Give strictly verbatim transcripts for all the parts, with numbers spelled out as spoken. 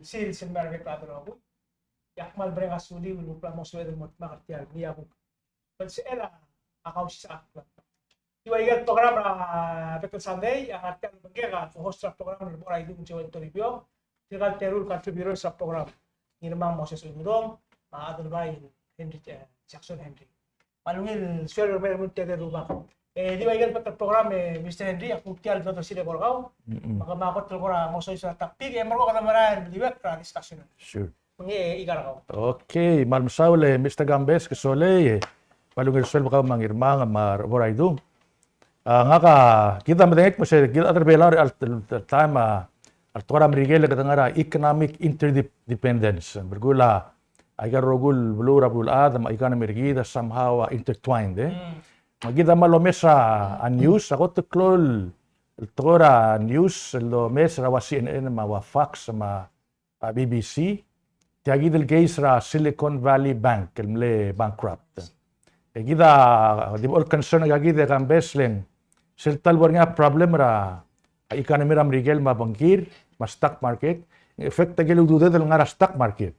sils el mei er a rebek el chad el rokui. E ak kmal mereng a suliu el kuk mla mo sebeched el mo dmak er tia el ngii a kuk belsechel a Kausisechakl. Di ua ikel program er a bek el Sunday, a ngar tia el obengkek a co-host er a program el Boraidung Joel Toribiong, tirka el teru el contributors er a program, Ngirmang Moses Uludong, me a Adelbai Henry, eh, Jackson Henry. Me a ungil sueleb el mei er a rubak. E di ua ikel bek el program, e Mister Henry, ak kuk tia el dodesir e kora kau. Mm-mm. Me kemam a kot el kora ngosuir a topic, e merekong e kede merael el di bek er a discussion. Sure. Me ng, e, ikar kau. Okay, kmal mesaul e Mister Kambes, ke solei, e, kmal ungil sueleb kau me a Ngirmang me a Boraidung. A, ngak a, kid a medengei el kmo se kid a chad er a Belau er a, el, el, el taem a, a tekoi er a Merikel e kede ngar er a economic interdependence. Belkul a, aika el rokui el beluu er a beluulechad me a economy er kid a somehow a intertwined, e. Mm. Me kid a kmal omes a, a news, a kot el klou el tekoi er a news el omes er a ua C N N me a ua Fox me a a B B C, tia kid el case er a Silicon Valley Bank, el mle bankrupt. E kid a, di bo el concern er kid e Kambes le ng, sel ta el bo er ngii a problem er a, a economy er a Merikel me a bengkir, me a stock market, ng affect a ikel ududed el ngar er a stock market.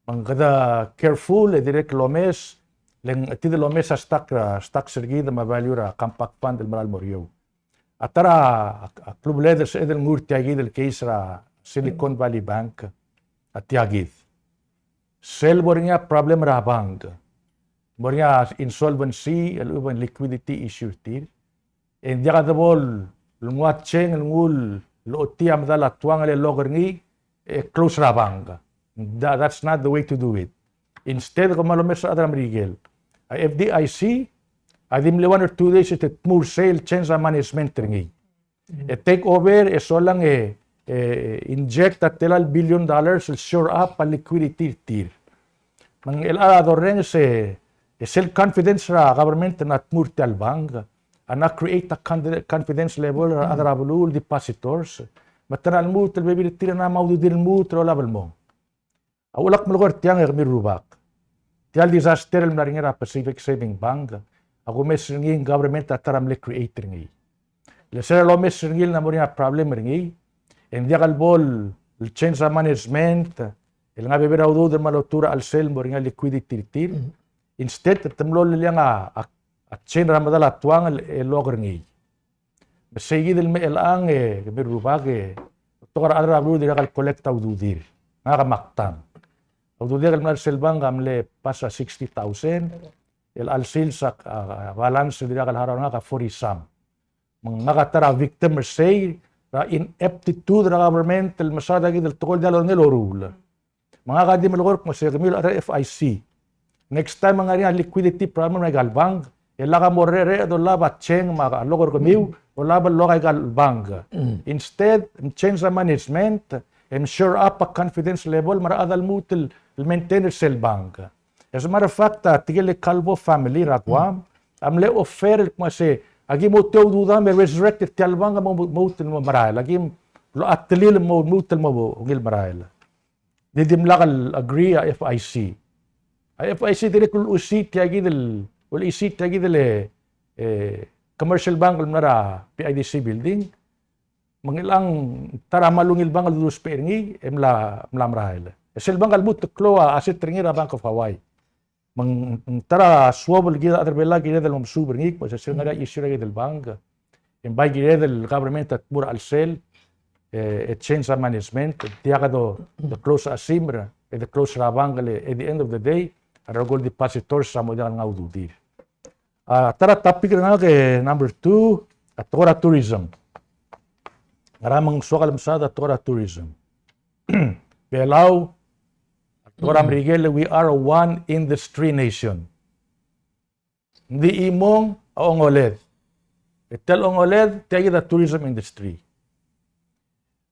Me ng kede careful, e dirrek el omes, le ng, tia el omes a stock, a stocks er kid me a value er a compact fund el merael el mo er eou. A ta er a, a, a klubeled el sebeched el nguu er tia kid el case er a Silicon Valley Bank, a tia kid. Sel bo er ngii a problem er a bank. Bo er ngii a insolvency, el lechub e ng liquidity issue er tir. E ng diak de bo el nguu a cheng el nguu el ochotii a medal a tuangel e lok er ngii, e close er a bank. Tha-, that's not the way to do it. Instead, kom kmal omes er a rechad er a Merikel. A F D I C, a di mle one or two days e te tmuu er sei el change a management er ngii. E take over, e solang e, e inject a tela el billion dollars el shore up a liquidity er tir. Me ng chelecha a dorrenges e, e sel confidence er a government a mla tmuu er tia el bank, a mla create a con-, confidence level er a rechad er a beluu el depositors. Me te mla lmuut el bebil er tir a mla mo ududir el lmuut el olab el mong. A uchul ak melekoi er tiang e kemiu el rubak. Tia el disaster el mla er ngii er a Pacific Saving Bank, a kumes er ngii e ng government a ta er a mle create er ngii. Le sel lomes er ngii el mla mo er ngii a problem er ngii, e ng diak el bo el change a management, el ngar er a bebil er a udoud el mla lotuu er a chelsel el mo er ngii a liquidity er tir. Instead, te mlo leliang a, a, a change er a medal a tuangel el lok er ngii. Me sei kid el me chelechang e, kemiu el rubak e, betok a rechad er a beluu el dirrek el collect a ududir. Ngak a mle tang. A ududir el mla er sel bank a mle pass a sixty thousand, el chelsel a, a, a balance el dirrek el harau er ngak a forty some. Me ngak a ta er a victim er sei, er a ineptitude er a government el mesaod a kid el tekoi el diak lorengel a loruul. Me ngak a di melekoi el kmo se kemiu el chad er a F I C. Next time a ngar er ngii a liquidity problem er aika el bank, e lak a mo rreched el olab a change me a lok er kemiu, olab el lok aika el bank. Instead, change a management, e shore up a confidence level, me a rechad a lmuut el maintain er sel bank. As a matter of fact, a tirke el Calvo family er a Guam, a mle offer el kmo se, aki mo tia ududam e resurrect er tia el bank me mo, mo lmuut el mo merael. Aki mlo a telil el mo lmuut el mo ungil merael. Di dimlak el agree a F I C. A F I C dirrek el ulecholt tia kid el, ulecholt tia kid el, e, commercial bank el mla er a P I D C building. Me ng chelechang ta er a kmal ungil bank el dulusbech er ngii, e mla, mla merael. E sel bank a lmuut el klou a asset er ngii er a Bank of Hawaii. Me ng ta er a suobel kid a chad er a Belau kired el mo mesuub er ngii, kmo se sel ngar er ngii a issue er a kid el bank. E ng bai kired el government a tmuu er a chelsel, e, e change a management, e diak do, do close a simer, e de close er a bank, le, at the end of the day, a rokui el depositors a mo diak el nguu a ududir. A, ta er a topic er ngak e number two, a tekoi er a tourism. Ngera me ng soak el mesaod a tekoi er a tourism. Belau, a tekoi er a Merikel, we are a one industry nation. Ng di chimong a ongoled. E tia el ongoled, tia kid a tourism industry.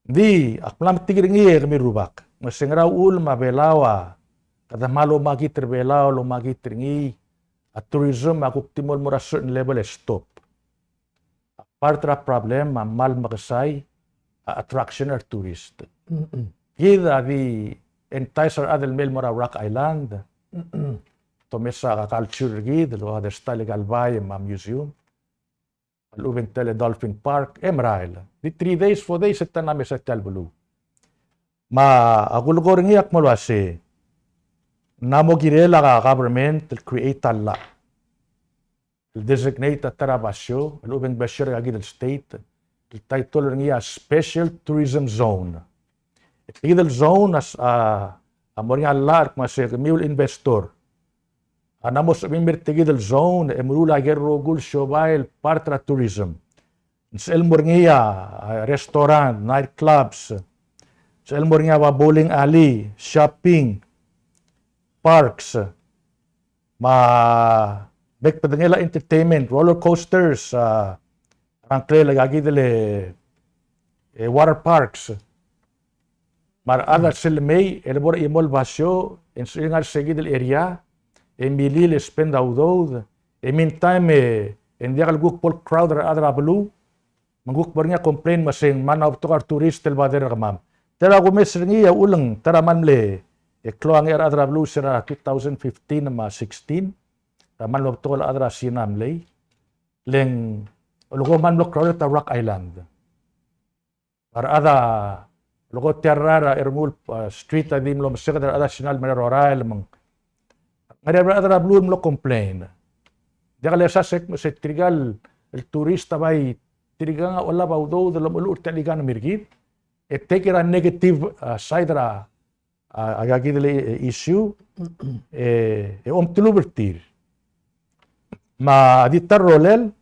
Ng di, ak mla metik er ngii e kemiu el rubak. Me se ngera uchul me a Belau a, kede kmal omakit er a Belau, el omakit er ngii, a tourism a kuk di mo el mo er a certain level e stop. A part er a problem a kmal mekesai a attraction er a tourist. Kid a di entice a rechad el mei el mo er a Rock Island. Te omes a culture er kid, el ua de style aika el bai me a museum. A lechub e ng tia el Dolphin Park, e merael. Di three days, four days, e te mla mesa tia el beluu. Me a kulekoi er ngii a kmo el uase ng mo kirel a government el create a llach el designate a ta er a basio el lechub e ng basio er a kid el state, el title er ngii a special tourism zone. E tia kid el zone a, a mo er ngii a llach el kmo uase kemiu el investor a ng mo sebechemiu er tia kid el zone e meruul a ikel rokui el siobai el part er a tourism. Ng sebechel mo er ngii a, a restaurant, night clubs. Ng sebechel mo er ngii a bowling alley, shopping, parks. Me a bek el bedengel a entertainment, roller coasters, a, a ngklel a kid el, e, water parks. Me a rechad a sel lemei, e le bo er a chimo el basio, e ng sebechir el ngar er se kid el area, e milil e spend a udoud, e meantime, e, e ng diak el kuk bo el crowd er a rechad er a beluu, me ng kuk bo er ngii a complain me se ng kmal mla betok a retourist el bother er kemam. Te er a kumes er ngii a uchul e ng ta er a kmal mle, e klou a ngar er a rechad er a beluu se er a two thousand fifteen me a sixteen, er a kmal mla betok el chad er a Sina a mlei, le ng oleko kmal mlo crowded a Rock Island. A rechad a, oleko tia el rael er a rengul, a, street a di mlo meseked er a rechad er a Sina el mei er a Rhode Island me ng ngar er ngii a rechad er a beluu el mlo complain. Diak el esa se, se tirka el tourist a bai tirka a olab a udoud el omeluchel er tia el economy er kid, e take er a negative, a, side er a a, a kid el, e, issue, e, e omtelub er tir. Me a di ta el rolel,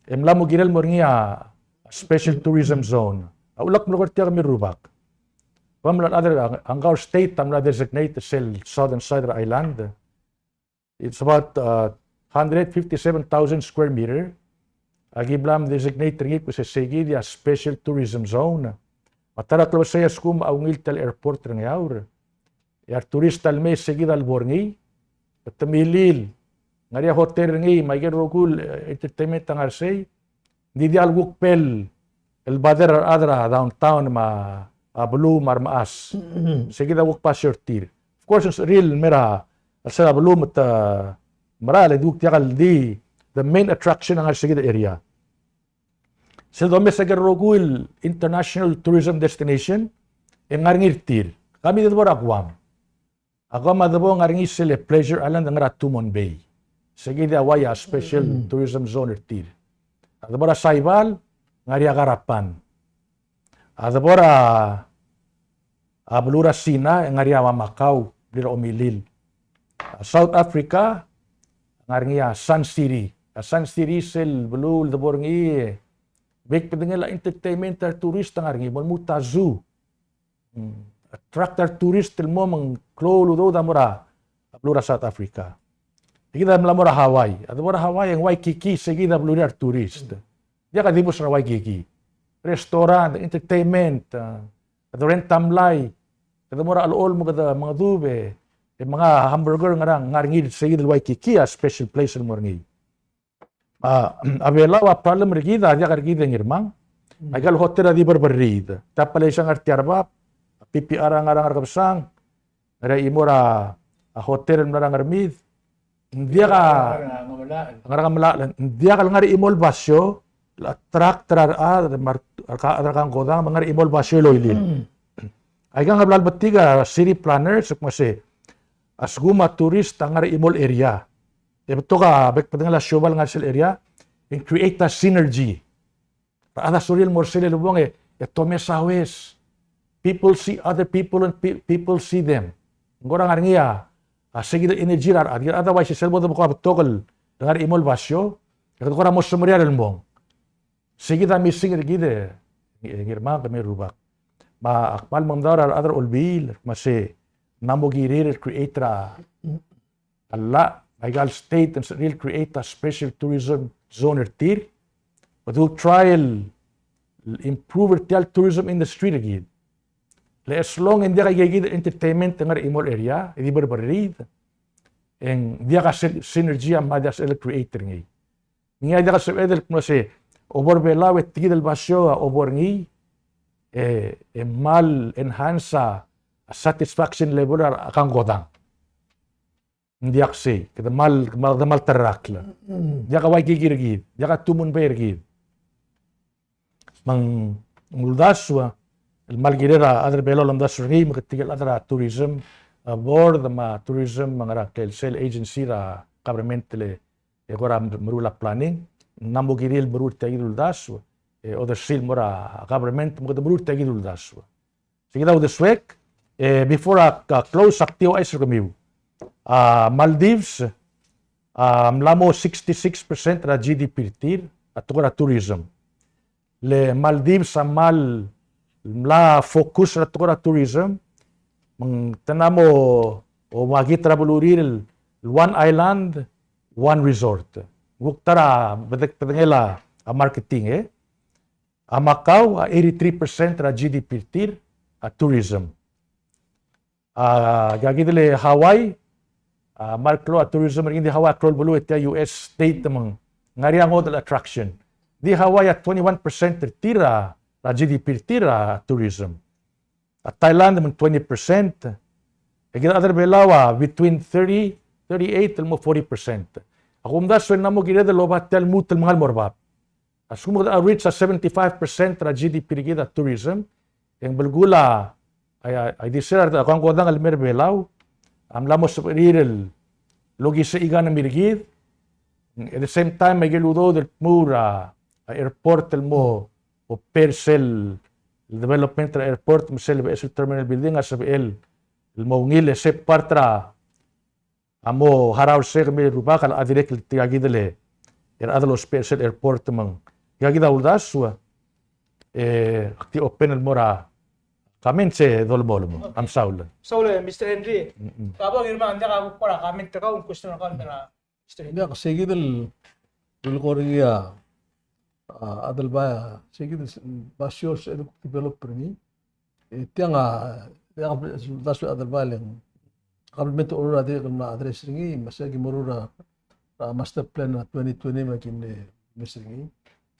e mla mo kirel mo er ngii a special tourism zone. A ulak mlo er tia kemiu el rubak. Bo mla, a, a Angaur State a mla designate sel southern side er a island. It's about, uh, hundred fifty-seven thousand square meter. A ki mla designate er ngii el kmo se, se kid a special tourism zone. Me a ta er a klebesei a lsekum a ungil tia el airport er Ngeaur, e a retourist a lemei se kid a lebo er ngii, e te milil, ngar er ngii a hotel er ngii, me a ikel rokui el, e, entertainment a ngar er sei, ng di diak el kuk bo el bother a rechad er a downtown me a beluu me a remechas. Se kid a kuk basio er tir. Of course, ng sebechir el mei er a, a chelsel a beluu me te mera el di kuk diak el di, the main attraction a ngar er se kid el area. Sel domes a ikel rokui el international tourism destination, e ng ngar er ngii er tir. Kami di debo er a Guam. A Guam a debo ngar er ngii sel Pleasure Island el ngar er a Tumon Bay. Se kid a ua a special tourism zone er tir. A debo er a Saipan, ngar er ngii a Karapan. A debo er a, a beluu er a Sina, e ngar er ngii a Macau, blil er a omilil. A South Africa, ngar er ngii a Sun City. A Sun City sel beluu el debo er ngii, e bek el bedengel a entertainment er a tourist a ngar er ngii, mo lmuut a zoo. Mm. Attract a retourist el mo me ng klou el udoud a mo er a beluu er a South Africa. E kid a mla mo er a Hawaii. A debo er a Hawaii e ng Waikiki se kid a belurir a retourist. Diak a dibus er a Waikiki. Restaurant, entertainment, a, kede rent a mlai, kede mo er a chelechol me kede mengedub e, e menga hamburger ngar er ngii, ngar er ngii se kid el Waikiki a special place el mo er ngii. A, a Belau a problem er kid a diak er kid e Ngirmang. Mm. Aika el hotel a di berberriid. Tia Palasia ngar tia er bab, PPR a ngar er a Ngerkebesang, ngar er a chimo er a, a hotel el mla er a Ngermid. Ng diak a, ngar er a Ngemelachel. Ng diak el ngar er a chimo el basio, el attract er a rechad, me a rechad er a Kangkodang, me ngar er a chimo el basio el oilil. Mm. Aika ng bla lebetik a city planners, el kmo se, a lsekum a tourist a ngar er a chimo el area, e betok a bek el bedengel a siobai el ngar er sel area, e ng create a synergy. A rechad a sorir el mo er sel ulebongel e, e te omes a ues. People see other people and pe-, people see them. Ng kora ngar er ngii a, a se kid el energy er a rechad, a rechad a uaisei sel bo de betok a betok el ngar er a chimo el basio, e kede kora mo semeriar el mong. Se kid a missing er kid e, e Ngirmang, kemiu el rubak. Me ak kmal mengedecheduch er a rechad er a Olbiil, me se ng mo kirir el create er a a llach, aika el state, e ng sebechir el create a special tourism zone er tir, me te try el improve er tia el tourism industry er kid. Le as long e ng diak a ikakid el entertainment el ngar er a chimo el area, e di berberriid, e ng diak a syn-, synergy a mla diak sebeched el create er ngii. Ngii a diak a sebeched el kmo se, obo er a Belau e tia kid el basio a obo er ngii, e, e kmal enhance a, a satisfaction level er a Kangkodang. Ng diak sei, kede kmal, kmal, kede kmal terrakl. Mm. Diak a Waikiki er kid, diak a Tumon Bay er kid. Me ng uldasu a, el kmal kirel a chad er a Belau el omdasu er ngii, me ke tirke el chad er a tourism, a, board, me a tourism, me a ngar er a klel sel agency er a government el, e kora meruul a planning, ng mo kirir el meruul er tia kid el uldasu, e, odersii el mo er a government, me kede meruul er tia kid el uldasu. Sei kid a uldesuek, e, before a, a close ak di ouchais er kemiu. A Maldives, a, mla mo sixty-six percent er a G D P er tir, a tekoi er a tourism. Le Maldives a kmal mla focus er a tekoi er a tourism, me ng te mla mo, o, makit er a belurir el one island, one resort. Ng kuk ta er a bedek, bedengel a, a marketing, e. A Macau, a eighty-three percent er a G D P er tir, a tourism. A, tia kid el Hawaii, a, kmal klou a tourism er ngii, di Hawaii a klou el beluu e tia U S state me ng ngar er ngii a ngodech el attraction. Di Hawaii a twenty-one percent er tir a, er a G D P er tir a tourism. A Thailand me ng twenty percent. E kid a chad er a Belau a between thirty, thirty-eight el mo forty percent. A kumdasu e ng mo kired el oba tia el lmuut el mengal mo er bab. A lsekum kede reach a seventy-five percent er a G D P er kid a tourism, e ng belkul a, a, a, a ildisel a kangkodang el mei er a Belau a mla mo sebechir el okisii a economy er kid. At the same time, me aike el udoud el dmu er a, a airport el mo, mo pay er sel development er a airport, me sel beches el terminal building a sebechel el mo ungil, e se part er a a mo harau er sei kemiu el rubak a locha dirrek el tia kid el, e a rechad el ousbech er sel airport me ng. Tia kid a uldasu, e, ak di open el mo er a comments e dolemolem. Okay. Am saul. Saul, Mister Henry. Mm-mm. Ka bo ngii me ng diak a kuk kora comment er kau, question er kau el mo er a Mister Henry. Diak, sei kid el, el kora ngii a, a, Adelbai, sei kid el basio el develop er ngii. E tiang a, e a, uldasu el Adelbai e ng kabelment a ureor a dirrek el mla address er ngii, me se ki meruul er a, er a master plan er a twenty twenty me ki mle mes er ngii.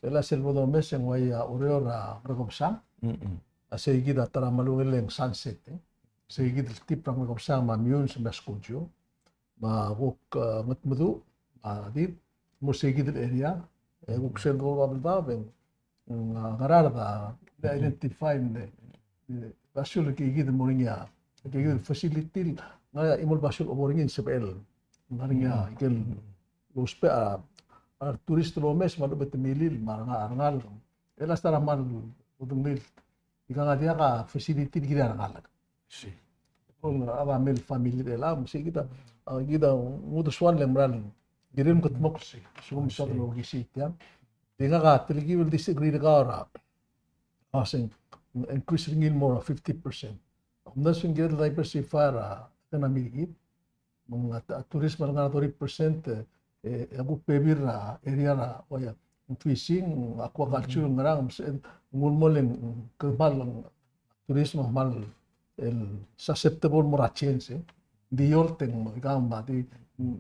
E le sel bo domes e ng uai a ureor er a Ngerkebesang. Mm-mm. A sei kid a ta er a kmal ungil e ng sunset, e. Sei kid el tip er a Ngerkebesang me a Meyuns me a Skojo. Me a kuk, e, Ngetmeduch, me a Did, mo sei kid el area, e kuk sel kora Babeldaob e ng, a, Ngaraard a, le identify me, e, basio el kiei kid el mo er ngii a, kiei kid el facility el, ngar er ngii a chimo el basio el obo er ngii e ng sebechel, ngar er ngii a, ikel, lousbech a, a tourist el omes me a lechub e te milil, me a renga-, a rengalek. E le a sta er a kmal, udengelii, ikang a diak a facility el kirir a rengalek. Sei. Kung a ba mle family er chelechang, me sei kid a, a, kid a uldesuel el mera el kirir el mekedmokl sei. Sekum soak el okisii tiang. Di ngak a telkib el disagree er kau er a, a, se ng increase er ngii el mo er a fifty percent. Ak omdasu e ng kired el diversify er a economy er kid. Me ng a, a tourism a ngar er a thirty percent, e, e, e kuk bebil er a area er a, oi, a, ng fishing, aquaculture, ngerang, me se, ng ulemolem, kmal, tourism a kmal el susceptible el mo er a change, e. Ng di eolt e ng, ikang me a di, mm,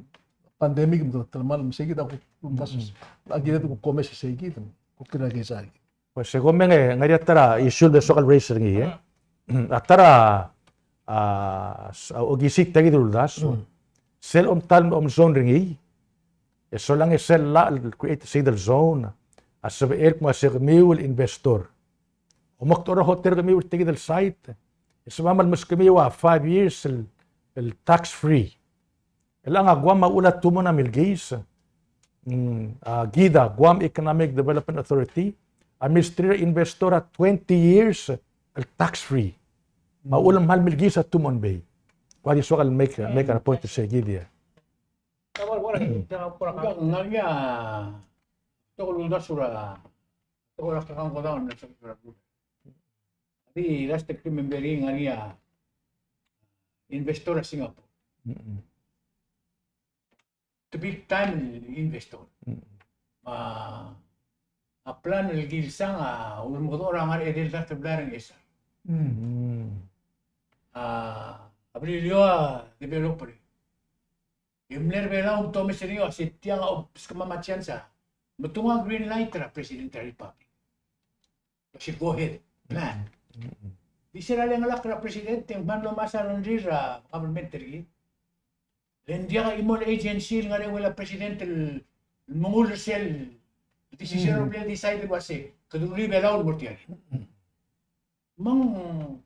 pandemic me te kmal, me sei kid a kuk, mm, a kired el kuk omes sei kid, kuk kired el kesai. Pues, e kom meng e, ngar er ngii a ta er a issue el soak el raise er ngii, e. A ta er a, a, s-, a, okisii tia kid el uldasu. Mm. Sel omtal omzone er ngii, e solang e sel llach el create sei kid el zone a sebechel el kmo a se kemiu el investor. Omekdechor a hotel er kemiu er tia kid el site, e sebecham el meskemiu a five years el, el tax free. Chelechang a Guam a uchul a tumon a milkiis, mm, a kid a Guam Economic Development Authority a milsterir a investor a twenty years el tax free. Me a uchul me a milkiis a tumon bei. Kuk di soak el make, make a point er sei kid e. Ngar er ngii a tekoi el uldasu er a, tekoi er a kangkodang el mla er a Di last time remember er ngii a investor er a Singapore. Mm-mm. The big time investor. Mm-mm. A, a plan el kilsang a ulemekedechor a ngar er a edei el dart el blai er a Ngchesar. Mm. A, a Beliliou a developer. E mle er a Belau, te omes er ngii, a se tiang a, o, beskemam a chance a metung a green light er a President er a Republic. Ua se go ahead, plan. Mm-mm. Di se er a lengelakl er a President, e ng kmal mlo mesa a rengrir er a government er kid. Le ng diak a chimo el agency el ngar er a eungel a President el mengull er sel decision, mm, el bla decide el ua se, kede rullii a Belau el mo er tiang. Mm-mm. Me ng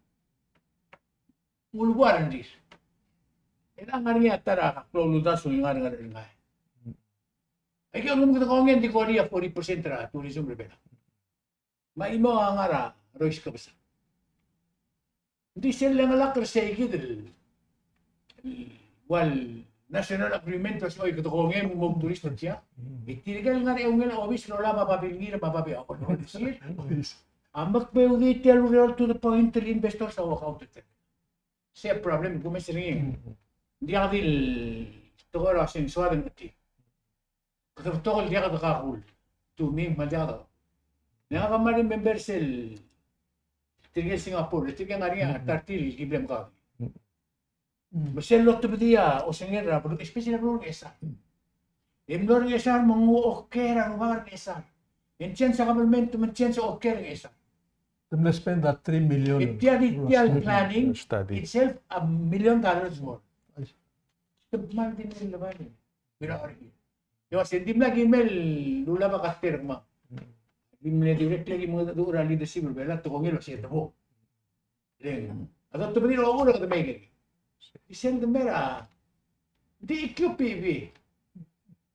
ulebua rengrir. E ng ngar er ngii a ta er a klou el uldasu el ngar er ngii. Aike el kuk kede kongei e ng di kora forty percent er a tourism er a Belau. Me a chimo a ngar er a rois kebesengei. Ng di sel lengelakl er seikid el, el ua el national agreement el uasei kede kongei me ng mo tourist er tia. E tirke el ngar er a eungel a obis el olab a babilngir me a babier a olab er tir a mekbeudii tia el ureor to the point el investors a walk out er tir. Se a problem el kumes er ngii. Ng diak di el tekoi er a uasei ng soad el ngetik. Kede betok el diak de kakul. Tumim me a diak de. Ngak a mla remember sel tirke el Singapore, tirke el ngar er ngii a ta er tir el ki bla mkau. Me sel lotebedii a osengel er a beluu, especially a beluu er a Ngchesar. E mlo er a Ngchesar me ng oker a rubak er a Ngchesar. E ng change a government me ng change a oker er a Ngchesar. Te mle spend a three million. E tia di, tia el planning itself a million dollars more. Te mle di mle el bali. Mira, ori. Yo, se dimlak el mei el ulab a kater me. Dimlak direct lagi me de ura leadership er a Belau, te kongei el uasei te bo. Leng. A dotebedii el obur a kede mei. Isei ng di mei er a, di E Q P B.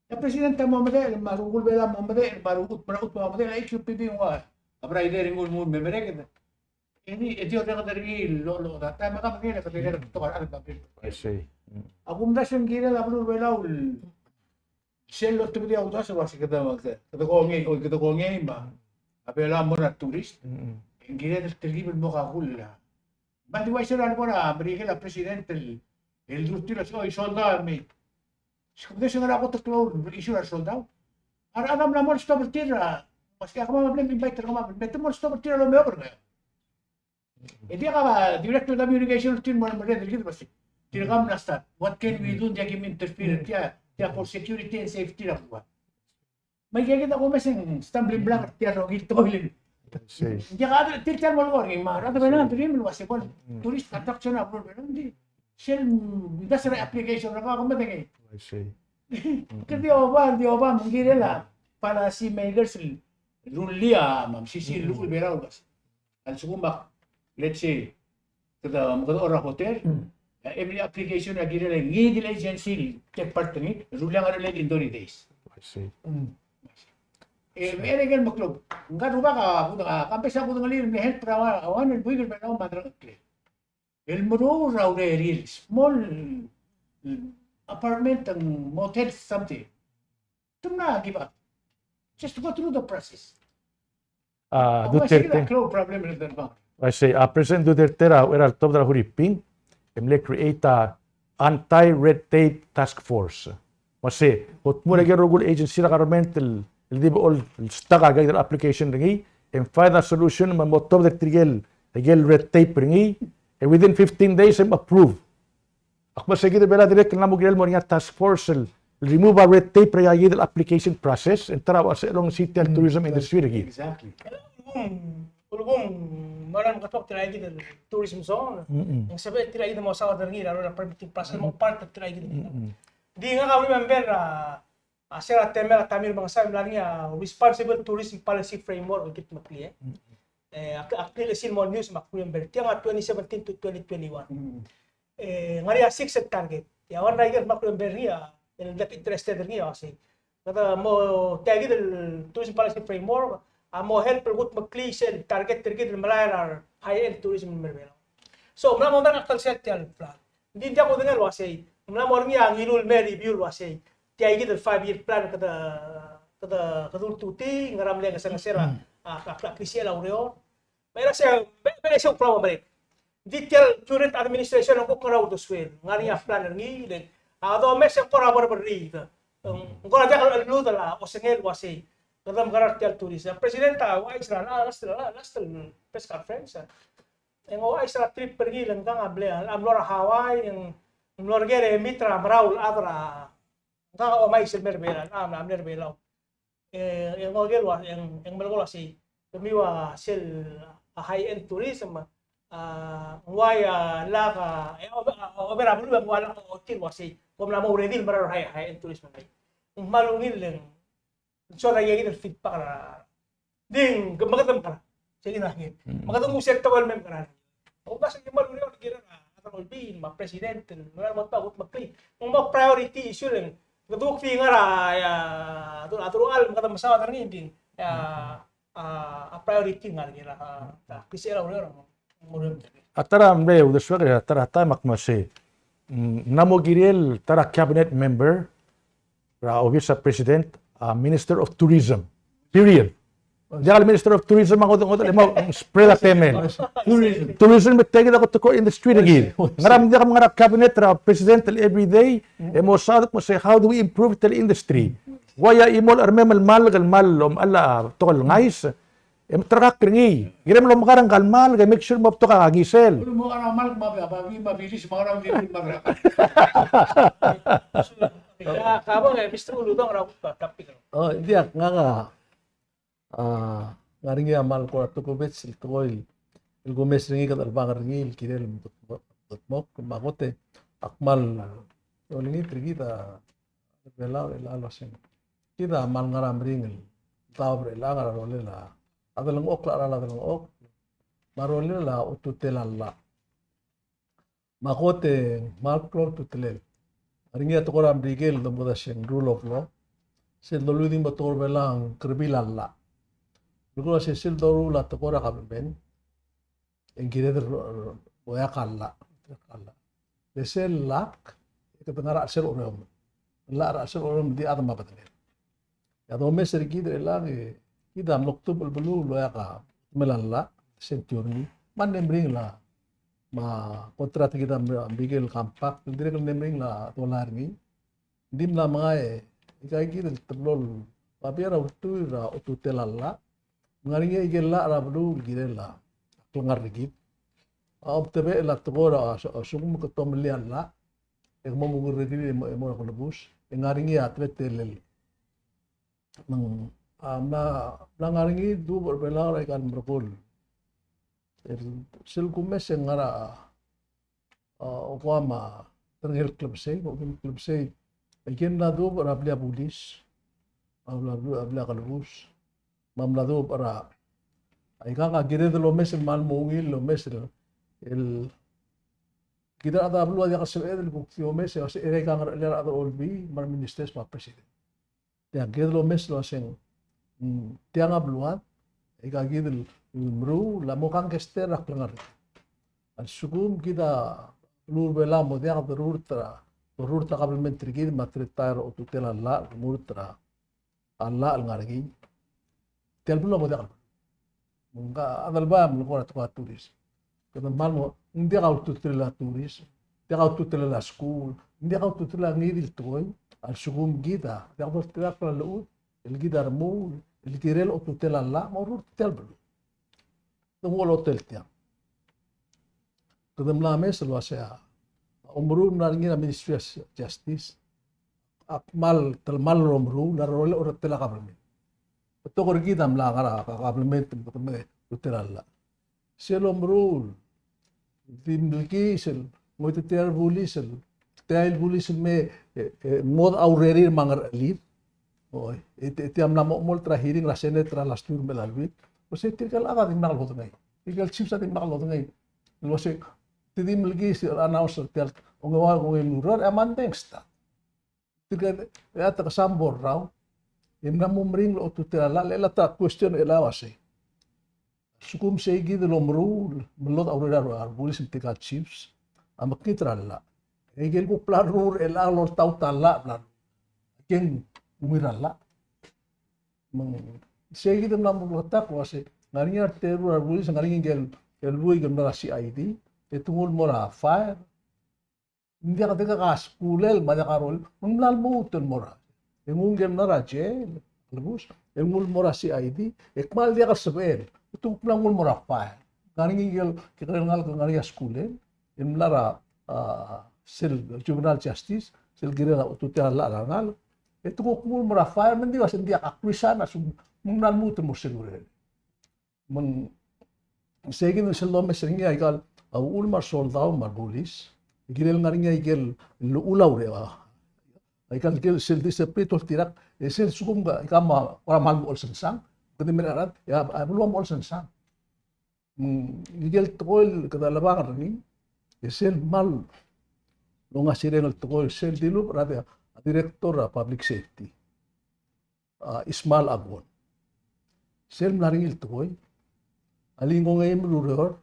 E a president a mo medechel, me a rokui el Belau a mo medechel, me a rokui el Belau a mo medechel, a E Q P B ng ua a brider e nguu, nguu el me merek. E di, e di orreked er ngii el lo, lo, data me ka me ngii el kede, kede, kede, I see. A kumdasu e ng kirel a beluu er a Belau el sel lotebedii a uldasu el uasei kede, kede, kede kongei, oi, kede kongei me a Belau a mo er a tourist. E ng kirel el telkib el mo kakull a. Me ng di uaisei er a lebo er a Merikel a president el, el durtir el uasei, oi, soldau a mei. Se kede se ngera kot el klou el issue er a soldau. A rechad a mla mo stop er tir a, uasei kemam a mle invite er kemam, me te mo stop er tir a lomeob er ngii. E diak a direct communication er tir el mo merreder er kid el uasei, tirka a mla start. What can we do? Ng diak kim interfere, tia, tia for security and safety er a buai. Me aika kid a kumes e ng stumbling block er tia el rokui el tekoi el. Ng diak a tir tia el mo leko er ngii me a rechad er a Belau a dream el uasei bo el tourist attraction er a beluu er a Belau, ng di sel industrial application er a kau a medengei. Kede di oba, di oba, me ng kirel a policy makers el rullii a, me a mesisiich el llechul a Belau el uasei a lsekum ak, let's say, kede, kede order a hotel, a every application a kirel a ngii di el agency el take part er ngii, rullii a ngar er a elii in thirty days. I see. E, me a ikel meklou, ngka el rubak a, kudengei, a, campus a kudengelii el mle help er a one, a one el buik el Belau me a delengcheklel. El meruul er a urerir, small apartment and motel something. Te mla give up. Just go through the process. A, Duterte. Uaisei, a, President Duterte er a, er a tobed er a Huriping, e mle create a anti-red tape task force. Uaisei, otmur a ikel rokui el agency er a government el, el di bo el stuck a ikel application er ngii, e ng find a solution me mo tobed er tirke el, ikel red tape er ngii, e within fifteen days e approve. Ak mle se kid a Belau a dirrek el mla mo kirel el mo er ngii a task force el remove a red tape er aika kid el application process, e ng ta er a uaisei el ongesiich tia el tourism industry er kid. Exactly. Ulekum, ulekum, me ng mla mo ketok tirka kid el tourism zone. Ng sebeched tirka kid el mo saod er ngii er a permitting process, mo part er tirka kid. Di ngak a remember a, a se er a temel a Tommy Remengesau el mla er ngii a responsible tourism policy framework el kid meklii, e. E, ak, ak di sel mo news me ak remember. Tiang a twenty seventeen to twenty twenty-one. E, ngar er ngii a six el target. E a one er a ikel me ak remember er ngii a, el dek interested er ngii a uasei, kede mo, tia kid el tourism policy framework a mo help el kudmeklii sel target er kid el melai er a high end tourism el mei er a Belau. So, mla mo merek a klsel tia el plan. Ng di ng diak kudengei el uasei, ng mla mo er ngii a ngiluu el me review el uasei, tia kid el five year plan kede, kede, kede ultutii, ngera mle ngesengesel a, a, a, a klisichel a ureor. Me a sei, me, me a sei ng kora mo merek. Ng di tia el current administration a kuk ngar er a uldesuel, ngar er ngii a plan er ngii, le, a domes e ng kora berberriid. Ng kora diak el lmuut el osengel el uasei, kede mekerang er tia el tourism. President a ouchais er a, last, last press conference. E ng ouchais er a trip er ngii el ngkang a mle, a mlo er a Hawaii, e ng mlo er ngii e meet er a merael el chad er a, ngkang a omais el mei er a Belau, a mle er a Belau. E, e ng oker el ua, e ng, e ng melekoi el uasei, kemiu a sel, a, high end tourism, a, ng uai a lak a, e, o, o, ober a beluu e ng ua lak a ochotii el uasei, kom mla mo ready el merael er a high, high end tourism. Ng kmal ungil e ng soad a ika kid el feedback er a, di ng, me kede mekerang. Sei kid a ngii. Me kede nguu sel tekoi el mei me ng ngar er ngii. Ng uaisei e kmal uriul el kirel a rechad er a olbiil me a president, ng ngar er a mo ta kuk meklii. Ng mo priority issue el ng. Kede kuk di ngar er a, a, a, a, a, me kede mesaod er ngii, ng di, a, a, a priority ngar er ngii er a, a, a, klisichel a ureor. A ta er a mle uldesuek er a ta er a taem a kmo sei. Mm, ng mo kirel ta er a cabinet member er a obis er a president, a Minister of Tourism. Period. Diak el Minister of Tourism a ngodech, ngodech el mo spread a temel. Tourism. Tourism me tia kid a kot el core industry er kid. Ngera me ng diak el ngar er a cabinet er a president el everyday, e mo saod el kmo sei, how do we improve the industry? Why a chimo el chermem el malk el kmal omechell a betok el ngais, e me terekakl er ngii. Kirem el omekar ngka el malk e make sure el mo betok a ngisel. Mo ngar er a malk me a, me a, me a bilis me a ngar er a bilis me a ngar er a. Ya, ka bo, e, Mister Uludong er a kuk topic. O, diak, ngak a, a, ngar er ngii a kmal kora tokubets el tekoi el kumes er ngii, kede chelebangel er ngii el kirel el mo, mo, mo, me a kot e ak kmal olengit er kid a Belau er chelechang el uaseng kid a kmal ngar er a meringel el daob er chelechang er a rolel a delengchokl, a cheral a delengchokl, me a rolel a otutel a llach. Me a kot e ng kmal klou a ultutelel. Ngar er ngii a tekoi er a Merikel el domekedeseng rule of law. Sel dolu di mo tekoi er Belau a ng kerebil a llach. Ng kora sel, sel doruul a tekoi er a government e ng kired el ro-, ro-, oeak a llach. Oeak a llach. Le sel lak, e kede ngar er a chelsel a ureomel. Llach er a chelsel a ureomel, di chad me a bedengel. E a domes er kid er chelechang e kid a mlo kdubech el beluu el oeak a temel a llach, sel tiorni. Me a mle meringel a, me a contract er kid a Merikel el compact, el dirrek el mle meringel a dolai er ngii. Ng di mla mengai, e aika kid el teblo el babier a ultuil er a otutel a llach. Ng ngar er ngii a ikel llach er a beluu el kirel a klengar er kid. A omtebechel a tekoi er a, a, sekum ke tomellii a llach e ke mo mengurerir e mo, e mo er a kelebus, e ng ngar er ngii a teletelel. Me ng, a, mla, mla ngar er ngii a dubech er Belau er aika el merekong. El, sel kumes e ng ngar er a, a, Okoam a terengel klebesei, Okoam klebesei. Aike el mla dubech er a blil a bulis, a blil a, a blil a kelebus, me a mla dubech er a, aika a kired el omes el kmal mo ungil el omes el, el kid a rechad er a beluu a diak el sebeched el kuk di omes, e uasei er aika a ngerchelel a rechad er a olbiil, me a reministers me a president. Tiang, kid el omes el uaseng, mm, tiang a beluad, e aika kid el meruul a mo kangkei er a klengar. A lsekum kid a beluu er Belau a mo diak dorurt er a, dorurt er a kabelment er kid me a teletael er a otutel a llach, dorurt er a llach el ngar er ngii. Tia el beluu a mo diak el Ng ka, a Adelbai a melekoi er a tekoi er a tourism. Kede kmal mo, ng diak a ultutelel a tourism, ng diak a ultutelel a skuul, ng diak a ultutelel a ngii di el tekoi, a lsekum kid a diak doltirakl a llechul el kid a remuul el kirel a otutel a llach me a orurt er tia el beluu. Te ng ua lotel tiang. Kede mla mes el uasei a omeruul el mla er ngii er a Ministry of Justice a kmal, te kmal omeruul a rolel a orretel a kabelment. Betok er kid a mla ngar er a kabelment, me kede mei otutel a llach. Sel omeruul, di mlekii sel, ngoititerir a bulis el, tia el bulis el me, e, e, mo urerir me a ngerchelir. Oi, e, e, tia mla mo, mo er a hearing er a Senate er a last week me a last week. Uasei tirka el chad a dimlak lodengei. Tirka el chiefs a dimlak lodengei. El uasei, te di mlekii sel announce er tia el, ongeua, ongeim el ureor, e a Monday e ng start. Tirka, e a te kesam bo el rrau, e mla mo meringel a otutel a llach, le a ta question er a uasei. Lsekum sei kid el omeruul, me lodech a urerir a rebulis me tirka el chiefs, a mekngit er a llach. E ikel kuk bla leruul er chelechang el oltaut a llach, bla leruul. Aike ng ungil er a llach. Me ng sei kid el mla mo bleketakl el uasei, ng ngar er ngii a reteru er a rebulis, ng ngar er ngii ikel, el buik el mla er a C I D, e te nguu el mo er a fire. Ng diak, diak a skulel, me a diak a rolel, me ng mla lmuut el mo er a. E nguu ngike el mla er a jail, kelebus, e nguu el mo er a C I D, e kmal diak el sebechel. E te kuk mla nguu el mo er a fire. Ng ngar er ngii ikel, ikel ngalek el ngar er ngii a skulel, el mla er a, a, sel juvenile justice, sel kirel a otutel a llach er a rengalek. E te kuk nguu el mo er a fire, me ng di ua se ng diak a krisan a sum, me ng mla lmuut el mo er sel urerel. Me ng sei kid el sel domes er ngii a ikal, a uchul me a resoldau me a rebulis. Ikel ngar er ngii a ikel llechul a ureor. A ikal, ikel sel discipline el oltirakl, e sel lsekum ka, ka me a, kora kmal mo olsensang. Kede mera el, e a, a beluu a mo olsensang. Mm, ngike el tekoi el kede lebang er ngii, e sel kmal ongasireng el tekoi, sel dilubech er a di-, a Director er a Public Safety, a Ismael Aguon. Sel mla er ngii el tekoi, a lingkong eim el ureor,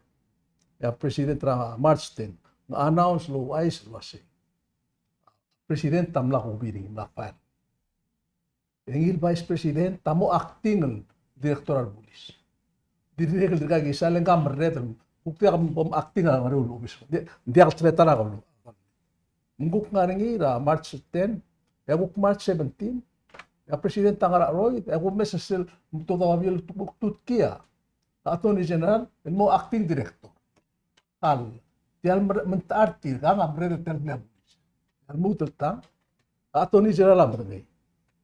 e a President er a March ten, ng announce el ouchais el uasei, President a mla kubi er ngii, mla fire. E ngii el Vice President a mo acting el Director er a Bulis. Dirrek el dirkakisang e ng merreder el kuk diak bo acting a ngar er a obis. Di-, diak el threat er a keblo. Ng kuk ngar er ngii er a March ten, e a kuk March seventeen, e a President a ngar er a cheroid, e a kumes er sel, me te di babier el kuk tutkia a Attorney General el mo acting Director. Kal, tia el mer-, mengetechar tirkang a merreder tia el blil a bulis. Tia el lmuut el tang, a Attorney General a medengei.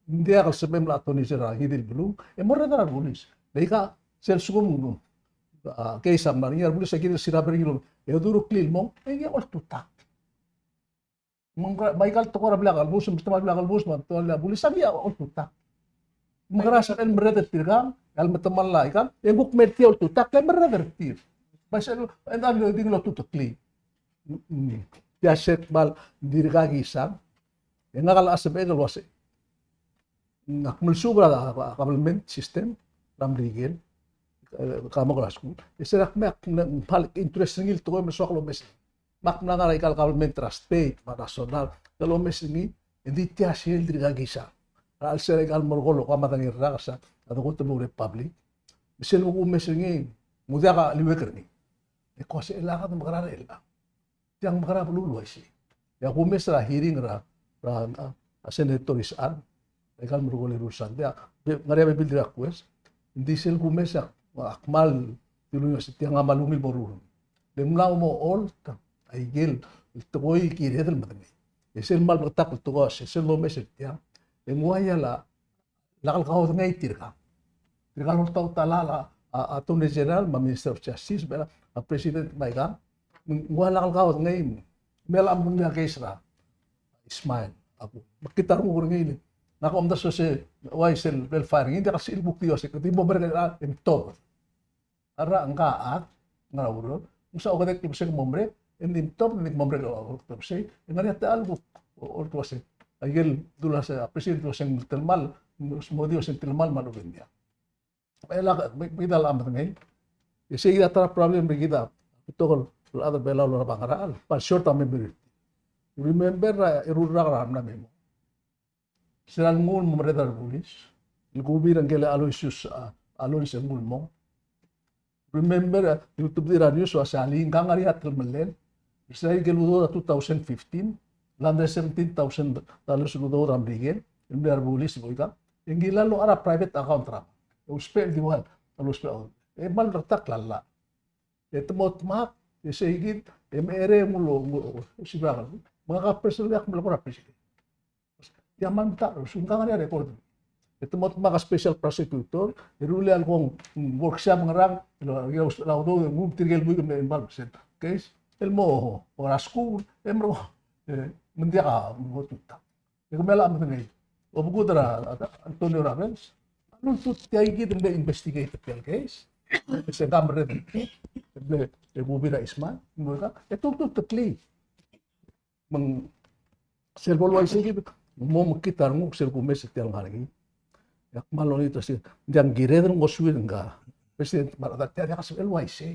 Ng diak el sebechem el Attorney General a ngii di el beluu, e morreder a rebulis. Le ika sel lsekum, a, case a mla er ngii a rebulis a kirel siraber er ngii el, e odureklii el mong, e ngii a oltutakl. Me ng kora, me aika el tekoi er a blil a kelebus, me te mla er a blil a kelebus, me te mla er a bulis a ngii a oltutakl. Me ng kora sebechel el merreder tirkang, e a le metemall a ikang, e ng kuk mer tir a oltutakl, e merreder tir. Me sel, e ng di el oltuteklii. Mm, mm. Tia sel kmal dirkakisang, e ngak a locha sebechek el uasei, ngak a kmal suub er a, a, government system er a Merikel, e, ka mo er a skuul. E se er a kmal, kmal interest er ngii el tekoi me soak el omes. Me ak mla ngar er aika el government er a state me a national, el omes er ngii, e ng di tia sel dirkakisang. Er a chelsel aika el merekong el kuk a medengei el rak er sel, a dekot el mo er a public. Me sel bo kumes er ngii, ng diak a liuekl er ngii. E ko se el a kede mekerang el a. Tiang mekerang a beluu el uaisei. E a kumes er a hearing er a, er a, a, a Senator Isechal. Aika el merekong el eru el sandei, a, be, ngar er ngii a bebil el request. Ng di sel kumes a, a kmal dilu el uasei tiang a kmal ungil el mo ruul. Le ng mla mo olt a ikel tekoi el kired el medengei. E sel kmal bleketakl el tekoi a se, sel lomes er tiang, e ng ua ia el lak el kaodengei tirkang. Tirkang el oltaut a, a, a Attorney General me a Minister of Justice, me a, a President me aikang, ng ua lak el kaodengei, me a mle case er a Ismael, a kuk. Me kid a renguk er ngii, ngak a omdasu el se, uaisei el file er ngii, ng diak el sebechir el kuk di uasei, kede di mo merek el, a, e mtobed. A rak, ngka a chad, ngar er a ureor, ng soak a okedei el klebesei el mo merek, e ng di mtobed, ng di mo merek el okedei el klebesei, e ng ngar er ngii a techall el kuk, o, oltuasei. Aikel dula se, a President el uasei ng telemall, mo di uasei ng telemall me a lobengkel. Me lak, me, me kid a locha medengei. E sei kid a ta er a problem er kid a betok el chad er a Belau el olab a ngerachel, kmal short a memory. Remember, a, eru el rak er a mla me mong. Se er a lenguu el mo merreder a rebulis, el kubi er ngike el Aloysius, a, Aloysius el nguu el mong. Remember, a, di ultebedii er a news el uasei a link a ngar er ngii a telemellel. Se er a ikel udoud er a two thousand fifteen, el hundred seventeen thousand dollars el udoud er a Merikel, el mle er a rebulis el oikang. E ngilai el locha er a private account er a, e ousbech el di ua, el ousbech. E kmal bleketakl a llach. E te mo dmak, e sei kid, e me er ngii a mlo, mlo, sibak. Me ngak a personally ak mle kora president. Tia kmal metacherous, ng ngar er ngii a record. E te mo dmak a special prosecutor, e rullii a lekong, mm, workshop ngerang, el, el, el, el, el, tirke el buik el me involve er sel case, el mo, mo er a skuul, e mo, e, me ng diak a, mo tutang. E kemiu a medengei. Obekuk er a, a, Antonio Ravels, a lultut tia kid el mle investigate er tia el case, se ng mle, e, e kubi er a Ismael, e mo ka, e te ultuteklii. Me ng sel bo el uaisei kid, mo mekngit a renguk sel kumes er tia el ngar er ngii. E ak kmal olengit el uasei, ng diak kired el ngosuir ngka President me a rechad, tia diak a sebechel el uaisei.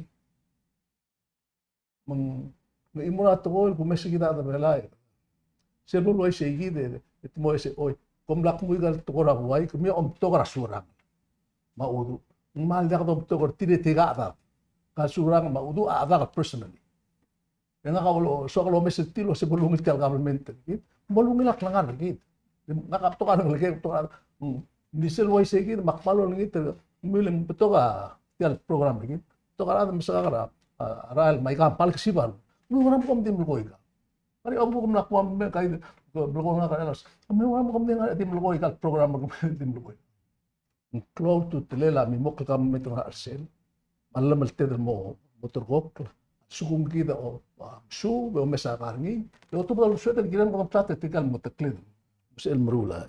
Me ng, me ng chimo er a tekoi el kumes er kid a chad er a Belau. Sel bo el uaisei kid, e te mo uaisei, oi, kom lak nguu aika el tekoi er a buai, kemiu a omtok er a Surangel me a Uduch. Ng kmal diak domtok er tir e tirka a chad. Ka Surangel me a Uduch a chad el personally. E ngak a olo, soak el omes er tir el uasei bo lungil tia el government er kid. Bo lungil a klengar er kid. Ngak a betok a rengelekek, betok a, mm, ng di sel uaisei kid, me ak kmal olengit, me ng betok a tia el program er kid. Betok a rechad el mesekak er a, a, a rael me aika el kmal kesib a. Me ng ua me kom di melekoi aika. Ngar er ngii a omko kom mla kmo me aika, melekoi ngak er a elas. Me ng ua me kom di ngar er ngii a di melekoi aika el program, kom di melekoi. Ng klou a ultutelel a mimokl el government er a chelsel, me a llemelted el mo, mo ulterekokl, a lsekum kid a, o, a, mesuub, e omes a ngar er ngii, e otobed a ulsued el kirem el kom tla tetikal mo tekled. Me sel meruul a.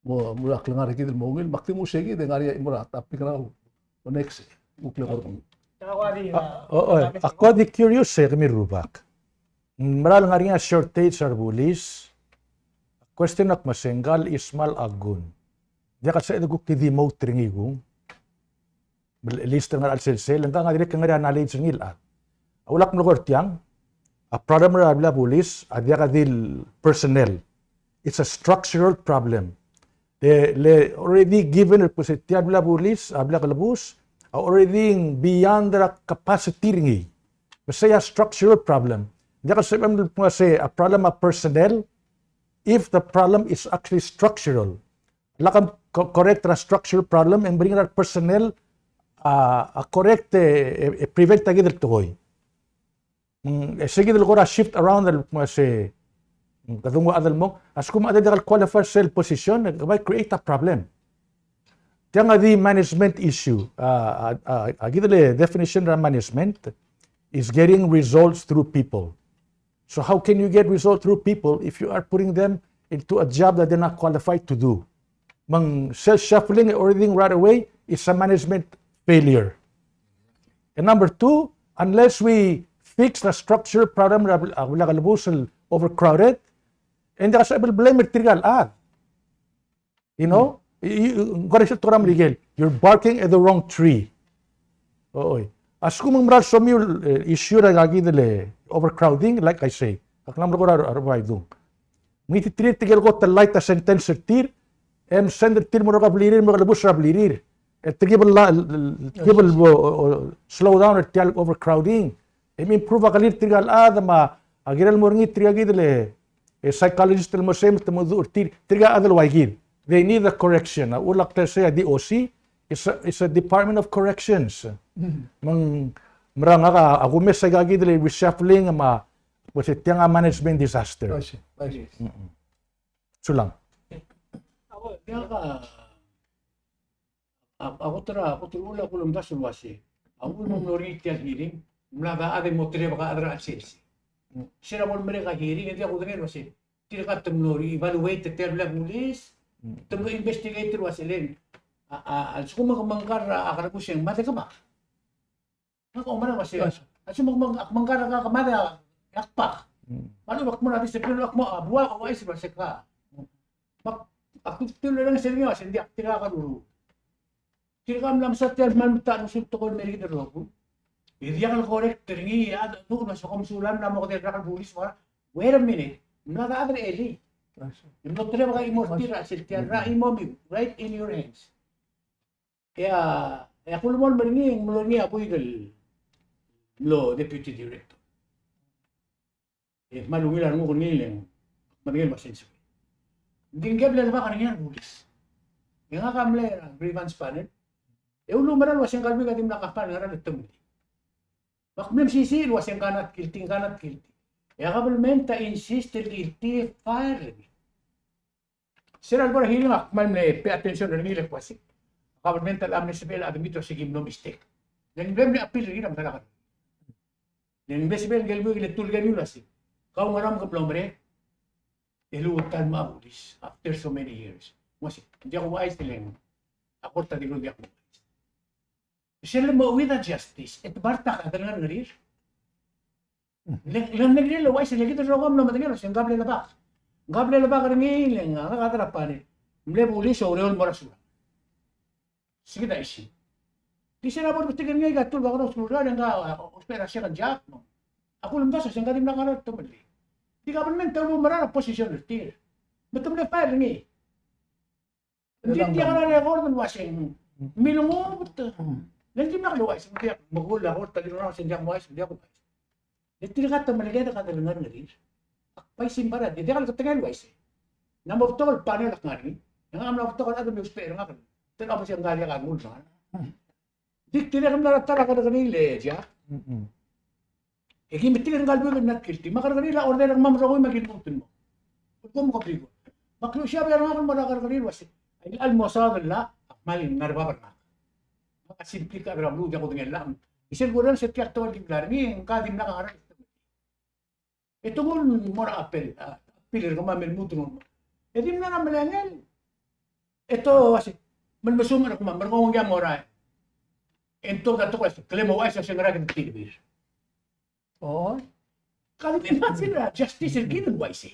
Mo, mo er a klengar er kid el mo ungil, me ak di mo sei kid, e ngar er ngii a chimo er a topic er a, o next, kuk le kor. A, o, o, ak di curious e, kemiu el rubak. Ng mera el ngar er ngii a shortage er a rebulis. Question a kmo se ngka el chismal a gun, ng diak el sebeched el kuk di demote er ngii kung? Me a list el ngar er a chelsel, e ngka a dirrek el ngar er a knowledge er ngii el chad. A ulak mlo kora tiang, a problem er a blil a bulis a diak di el personnel. It's a structural problem. Le, le already given el kmo se tia el blil a bulis, a blil a kelebus, a already beyond er a capacity er ngii. Me sei a structural problem. Ng diak el sebechem el kmo se a problem a personnel, if the problem is actually structural. Lak a co-, correct er a structural problem, e ng bring er a personnel a, a correct e, e, e prevent a kid el tekoi. Mm, e se kid el kora shift around el kmo se, mm, kede nguu a chad el mong, a lsekum a chad a diak el qualify er sel position, e ke bai create a problem. Tiang a di management issue. A, a, a, a kid el definition er a management is getting results through people. So how can you get results through people if you are putting them into a job that they're not qualified to do? Me ng sel shuffling everything right away is a management failure. And number two, unless we fix the structural problem er a, a, a blil a kelebus el overcrowded, e ng diak a sebechel el blame er tirka el chad. You know? I, i, ng kora sel tekoi er a Merikel, you're barking at the wrong tree. Oi. A lsekum ng mera el somiu el, eh, issue er a kid el overcrowding, like I say, ak mla mo er a, er a, er a Baidung. Ngii tirke el kot el light a sentence er tir, e msend er tir el mo er a blirir, mo er a kelebus er a blirir. E tirke el, el, el, el, el, o, o, slow down er tia el overcrowding. E me improve a kelir tirka el chad me a kirel mo er ngii tirka kid el, e, psychologist el mo sei me te mo dmu er tir, tirka el chad el ua kid. They need a correction. A ulak te sei a D O C is a, is a Department of Corrections. Me ng, me a ngak a kumes aika kid el reshuffling me a, pues, tiang a management disaster. I see, I see. Mm-mm. Sulang. A, a, a kot er a, kot er a uchul a kulemdasu el uase, a uchul me ng mlo er ngii tia el hearing, ng mla de chad e mo telebek a chad er a chelsel. Se er a bo lemerek a hearing, e diak kudengei el uase, tirka te mlo re-evaluate er tia el blil a bulis, te mlo investigate el uase le ng, a, a, a lsekum ke mengkar a, a kerebus e ng mad e ke mak. Ak oumera el uase, a lsekum ak meng-, ak mengkar a kemad e ak bak. Me a lechub ak mo er a discipline, ak mo, a, bua, a, uaisei el uase ka. Me ak, ak kuk dilu el orrenges er ngii el uase ng diak, tirka a keruru. Tirka a mla mesa tia el kmal metacherrusul tekoi el mei er kid el rokui. E diak el correct er ngii, a, a, a, a, a, kom sulang el mla mo kedei el rak el bulis, me a, wait a minute. Ng mla de chad er a elii. E mlo telebek a chimo er tir er a chelsel tia el rak, chimo, me right in your hands. E a, e a kulemolem er ngii, ng mlo er ngii a buik el mlo deputy director. E kmal ungil a renguk er ngii el, me ng mle sense. Ng di ngii a blelebak er ngii a rebulis. E ngak a mle er a grievance panel. E uluumerang el uase ngka el buik a dimlak a file er ngara el temellii. Me ak mle mesisiich el uase ngka a not guilty, ngka a not guilty. E a government a insist el guilty, file er ngii. Se er a lebo er a hearing ak kmal mle pay attention er ngii el kmo se, a government a mle sebechel el admit el uase ki mlo mistake. Le ng mle, mle appeal er ngii er a medal a kerrekeriil. Le ng mle sebechel ngike el buik el tuu el kemiu el uase, kau ngera me ke mlo merek e luut el mo er a bulis after so many years. Ng uase, ng diak kuuchais, le ng a kort a dilu ng diak kuuchais. Sel mo with a justice, e te bar ta ka, te ngar er ngii. Le, le ng kirel el uaisei, le kid el rokui a mlo medengei el uase ngka a blelebak. Ngka a blelebak er ngii, le ngak a chad er a panel. Mle bulis e oureor el mo er a sulang. Se kid a issue. Di se er a bo lebetik er ngii aika el background el uase ngka a, a, ousbech er a second job, no. A kulemdasu el uase ngka a dimlak a ngar er a temellii. Di government a uluumerang a position er tir. Me te mle file er ngii. Ng di diak a record el uase ng milengubet. Le ng dimlak el uaisei, ng diak, me kuk a kort a dilu el uase ng diak mo uaisei, ng diak mo uaisei. Le tirka te meleketek a delengerngerir. Ak bai simbai er a, di diak el ketengel el uaisei. Ng mla betok el panel el ngar er ngii. E ngak a mla betok el chad el mle ousbech er ngak. Te mla uase ngka a diak a rengul er ngak. Di tirka a mla er a ta er a kerrekeriil e diak. E ki metik er ngka el buik el not guilty. Me a kerrekeriil a order er kemam el rokui me ki lmuut el mo. Kom ko biko. Me ak luchesii a blai er ngak el mo er a kerrekeriil el uase, a chelecha el mo saod el llach, ak kmal ngar er a bab er ngak. Me ak simply, ka er a beluu, diak kudengei el llach. Isei el kurrenges e tia el tekoi el di mla er ngii, ngka a dimlak a ngerang. E te nguu el mo er a appeal, a, appeal er kemam el lmuut el nguu. E di mla er a melengel. E te uase, me le mesumech er kemam, me kede nguu a morael. E ng tuobed a tekoi el uasei, kele mo uaisei e se ngera kede tilbir. O. Ka di imagine a justice er kid el uaisei.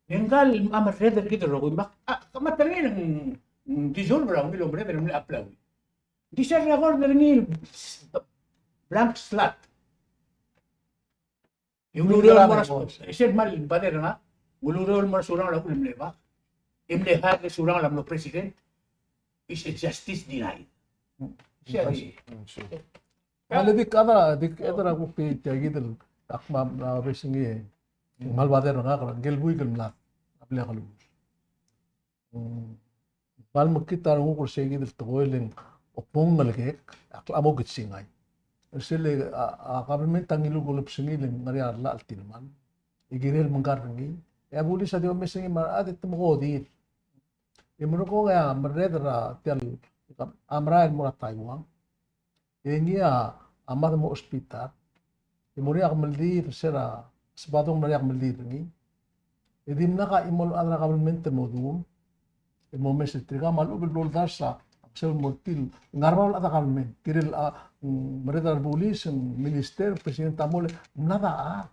E ngka el mla merreder er kid el rokui me a, a, me a terung el ng, ng dissolve er a ungil el merreder el mle apply. Di sel record er ngii el blank slate. E ulureor el mo er a, e sel kmal bader er ngak, ulureor el mo er a Surangel a uchul e mle bak, e mle hire er a Surangel a mlo president, is a justice denied. Sei a di. A le di kede, di kede a kuk tia kid el, ak kmal, a, obes ngii, kmal bader er ngak er a, ngikel buik el mlad, a blil a kelebus. Mm. Kmal mekngit a renguk er se kid el tekoi el ng, a kmo ng ngelekek, a klemok e singai. Er sel, a, a government a ngiluu el kulebesengii el ngar er ngii a llach el tilemal. E kirel mengkar er ngii. E a bulis a di omes er ngii me a rechad e te mekodir. E merekong e a merreder er a tia el, a merael el mo er a Taiwan. E ngii a mad el mo hospital. E mo er ngii a kemeldiil er se er a Sebadong, mo er ngii a kemeldiil er ngii. E dimlak a chimo el chad er a government el mo duum. E mo omes er tirka me a lechub el blo ldars a, a sel mo er tir el ngar er a bab el chad er a government. Kirel a, mm, merreder er a rebulis, ng minister, president a mole, mlad a chad.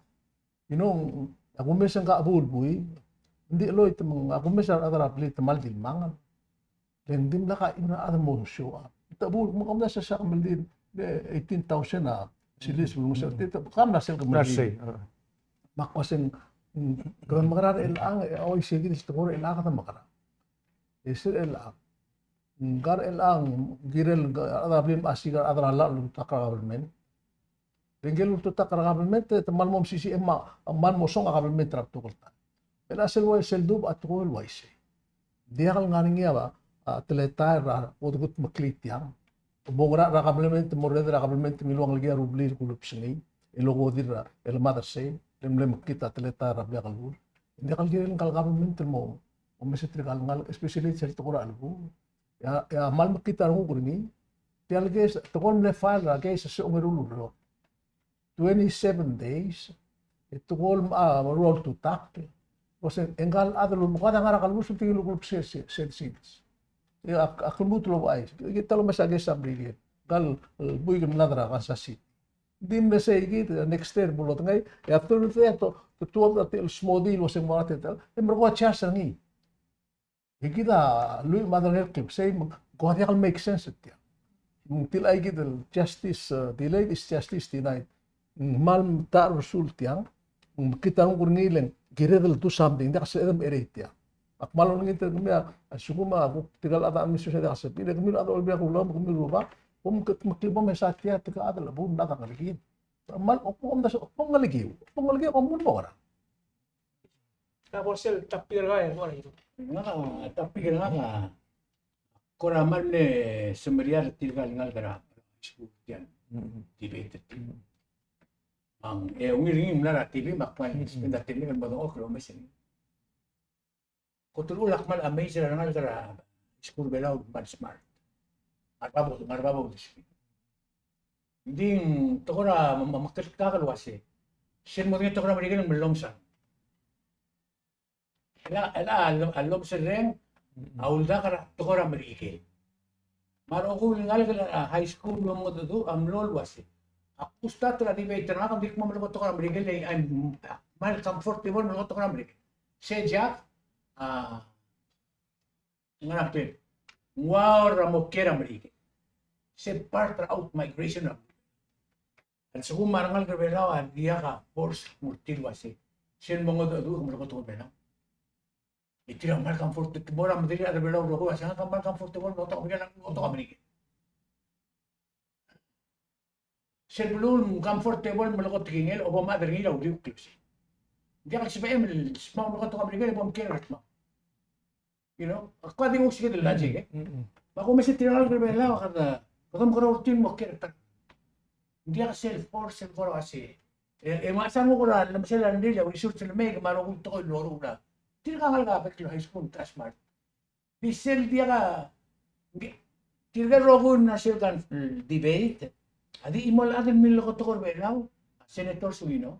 You know, a kumes e ng ka chebuul buil. Ng di cheloit me ng, a kumes a rechad er a blil te kmal di lmangel. Le ng dimlak a chimo el chad el mo show up. Te chebuul, me kom mla sesei a kemeldiil, le eighteen thousand a silis el ulengeseu er tir, te, kom mla sel kemeldiil. Me ak uasei, mm, kede mekerang er chelechang, e, oi, sei kid el tekoi er chelechang kede mekerang. E sel chelechang. Ng kar chelechang, kirel, a rechad er a blil me a siik a rechad er a llach el ultutakl er a government. Le ngikel ultutakl er a government, te kmal mo mesisiich, e kmal mo song a government er a betok el taem. Me a sel ua, sel dubech a tekoi el uaisei. Diak el ngar er ngii a, a, teletael er a, odekudmeklii tiang. Mo ngar er a government, mo merreder er a government, me ng ua ngelekek a rublil el kulebesengii, el okodir er a, el mad er sei, le mle mekngit a teletael er a blil a kelebus. Diak el kirel ngka el government el mo, mo omes er tirka el ngalek, especially sel tekoi er a chelebuul. E a, e a kmal mekngit a renguk er ngii. Tia el case, tekoi el mle file er a case a se ongeru el ureor. Twenty-seven days, e tekoi el, a, meruul a ultutakl. Uasei, e ngka el chad el ulemekoad a ngar er a kelebus el tirke el kulebesei, se, se, sils. E a, a lmuut el ouchais. Ke ta el omes a case a Merikel. Ngka el, el buik el mlad er a Kansas City. Di mle sei kid, next day, bo lodengei, e a third day, to, to, to, to, el smodii el uasei ng mo er a hotel, e merekong a charge er ngii. E kid a lluich me a edei el klebesei, me ng ko diak el make sense er tiang. Me ng tilechii kid el justice, uh, delayed is justice denied. Ng kmal metacherbesul tiang, me ng mekngit a renguk er ngii le ng kired el do something, diak sebeched el mecherei tiang. Ak kmal olengit er kemiu a lsekum a kuk tirka el chad er a administration a diak el sebechir, e kemiu el chad er a Olbiil er a Kelulau, kemiu el rubak, kom ke-, meklii bo mesa tia tirka el chad el chebul mlad a ngelekir. Kmal, kom, kom, kom ngelekiu, kom ngelekiu, kom mo ngerang. Ka bo sel topic er ngak e, ngak a topic er ngak a, kora kmal mle semeriar er tirka el ngalek er a high school tiang, debate er tir. Me ng, e ungil er ngii ng mla er a T V me ak kmal spend a temir el mo dengchokl el omes er ngii. Kot el uchul ak kmal amaze er a rengalek er a high school er a Belau el kmal smart. Ngar er a bab, ngar er a bab el describe. Ng di tekoi er a me-, me-, mekelkak el uasei, sel modengei a tekoi er a Merikel me llomes a, el a, el a, el a llomes er a reng a uldak er a tekoi er a Merikel. Me a rokui el ngalek er a high school el mengedecheduch a mlo el uasei, ak kuk start er a debate er ngak, ng dirk mo melekoi a tekoi er a Merikel, e, I'm, ak kmal comfortable el melekoi a tekoi er a Merikel. Sei a, a, Ngar er a, ng ua er a mo kiei er a Merikel. Se part er a outmigration er a, a lsekum a rengalek er a Belau a diak a force el mo er tir el uasei, sel mengedecheduch e melekoi a tekoi er a Belau. E tir a kmal comfortable, mo er a medal a rechad er a Belau el rokui el uasei, ngak a kmal comfortable el melekoi a tekoi er a Merikel. Sel beluu el comfortable el melekoi a tekingel, a bo mad er ngii er a uriul el klebesei. Ng diak el sebechem el smau el melekoi a tekoi er a Merikel e bo mkiei er a kldmau. You know, ak kuk di nguu sei kid el logic, e. Me a kumes e tirka el ngalek er a Belau a kede, kede mekerreu er tir el mo kiei er a ta. Ng diak sel force el kora uasei. E, e me a sel mo kora lemesel a rengrir a research el mei, me a rokui el tekoi el loruul er a tirka el ngalek er a bek el high school el ta smart. Di sel diak a, di, tirka el rokui el mla er sel kan, mm, debate a di chimo el chad el milekoi a tekoi er a Belau, a Senator Suino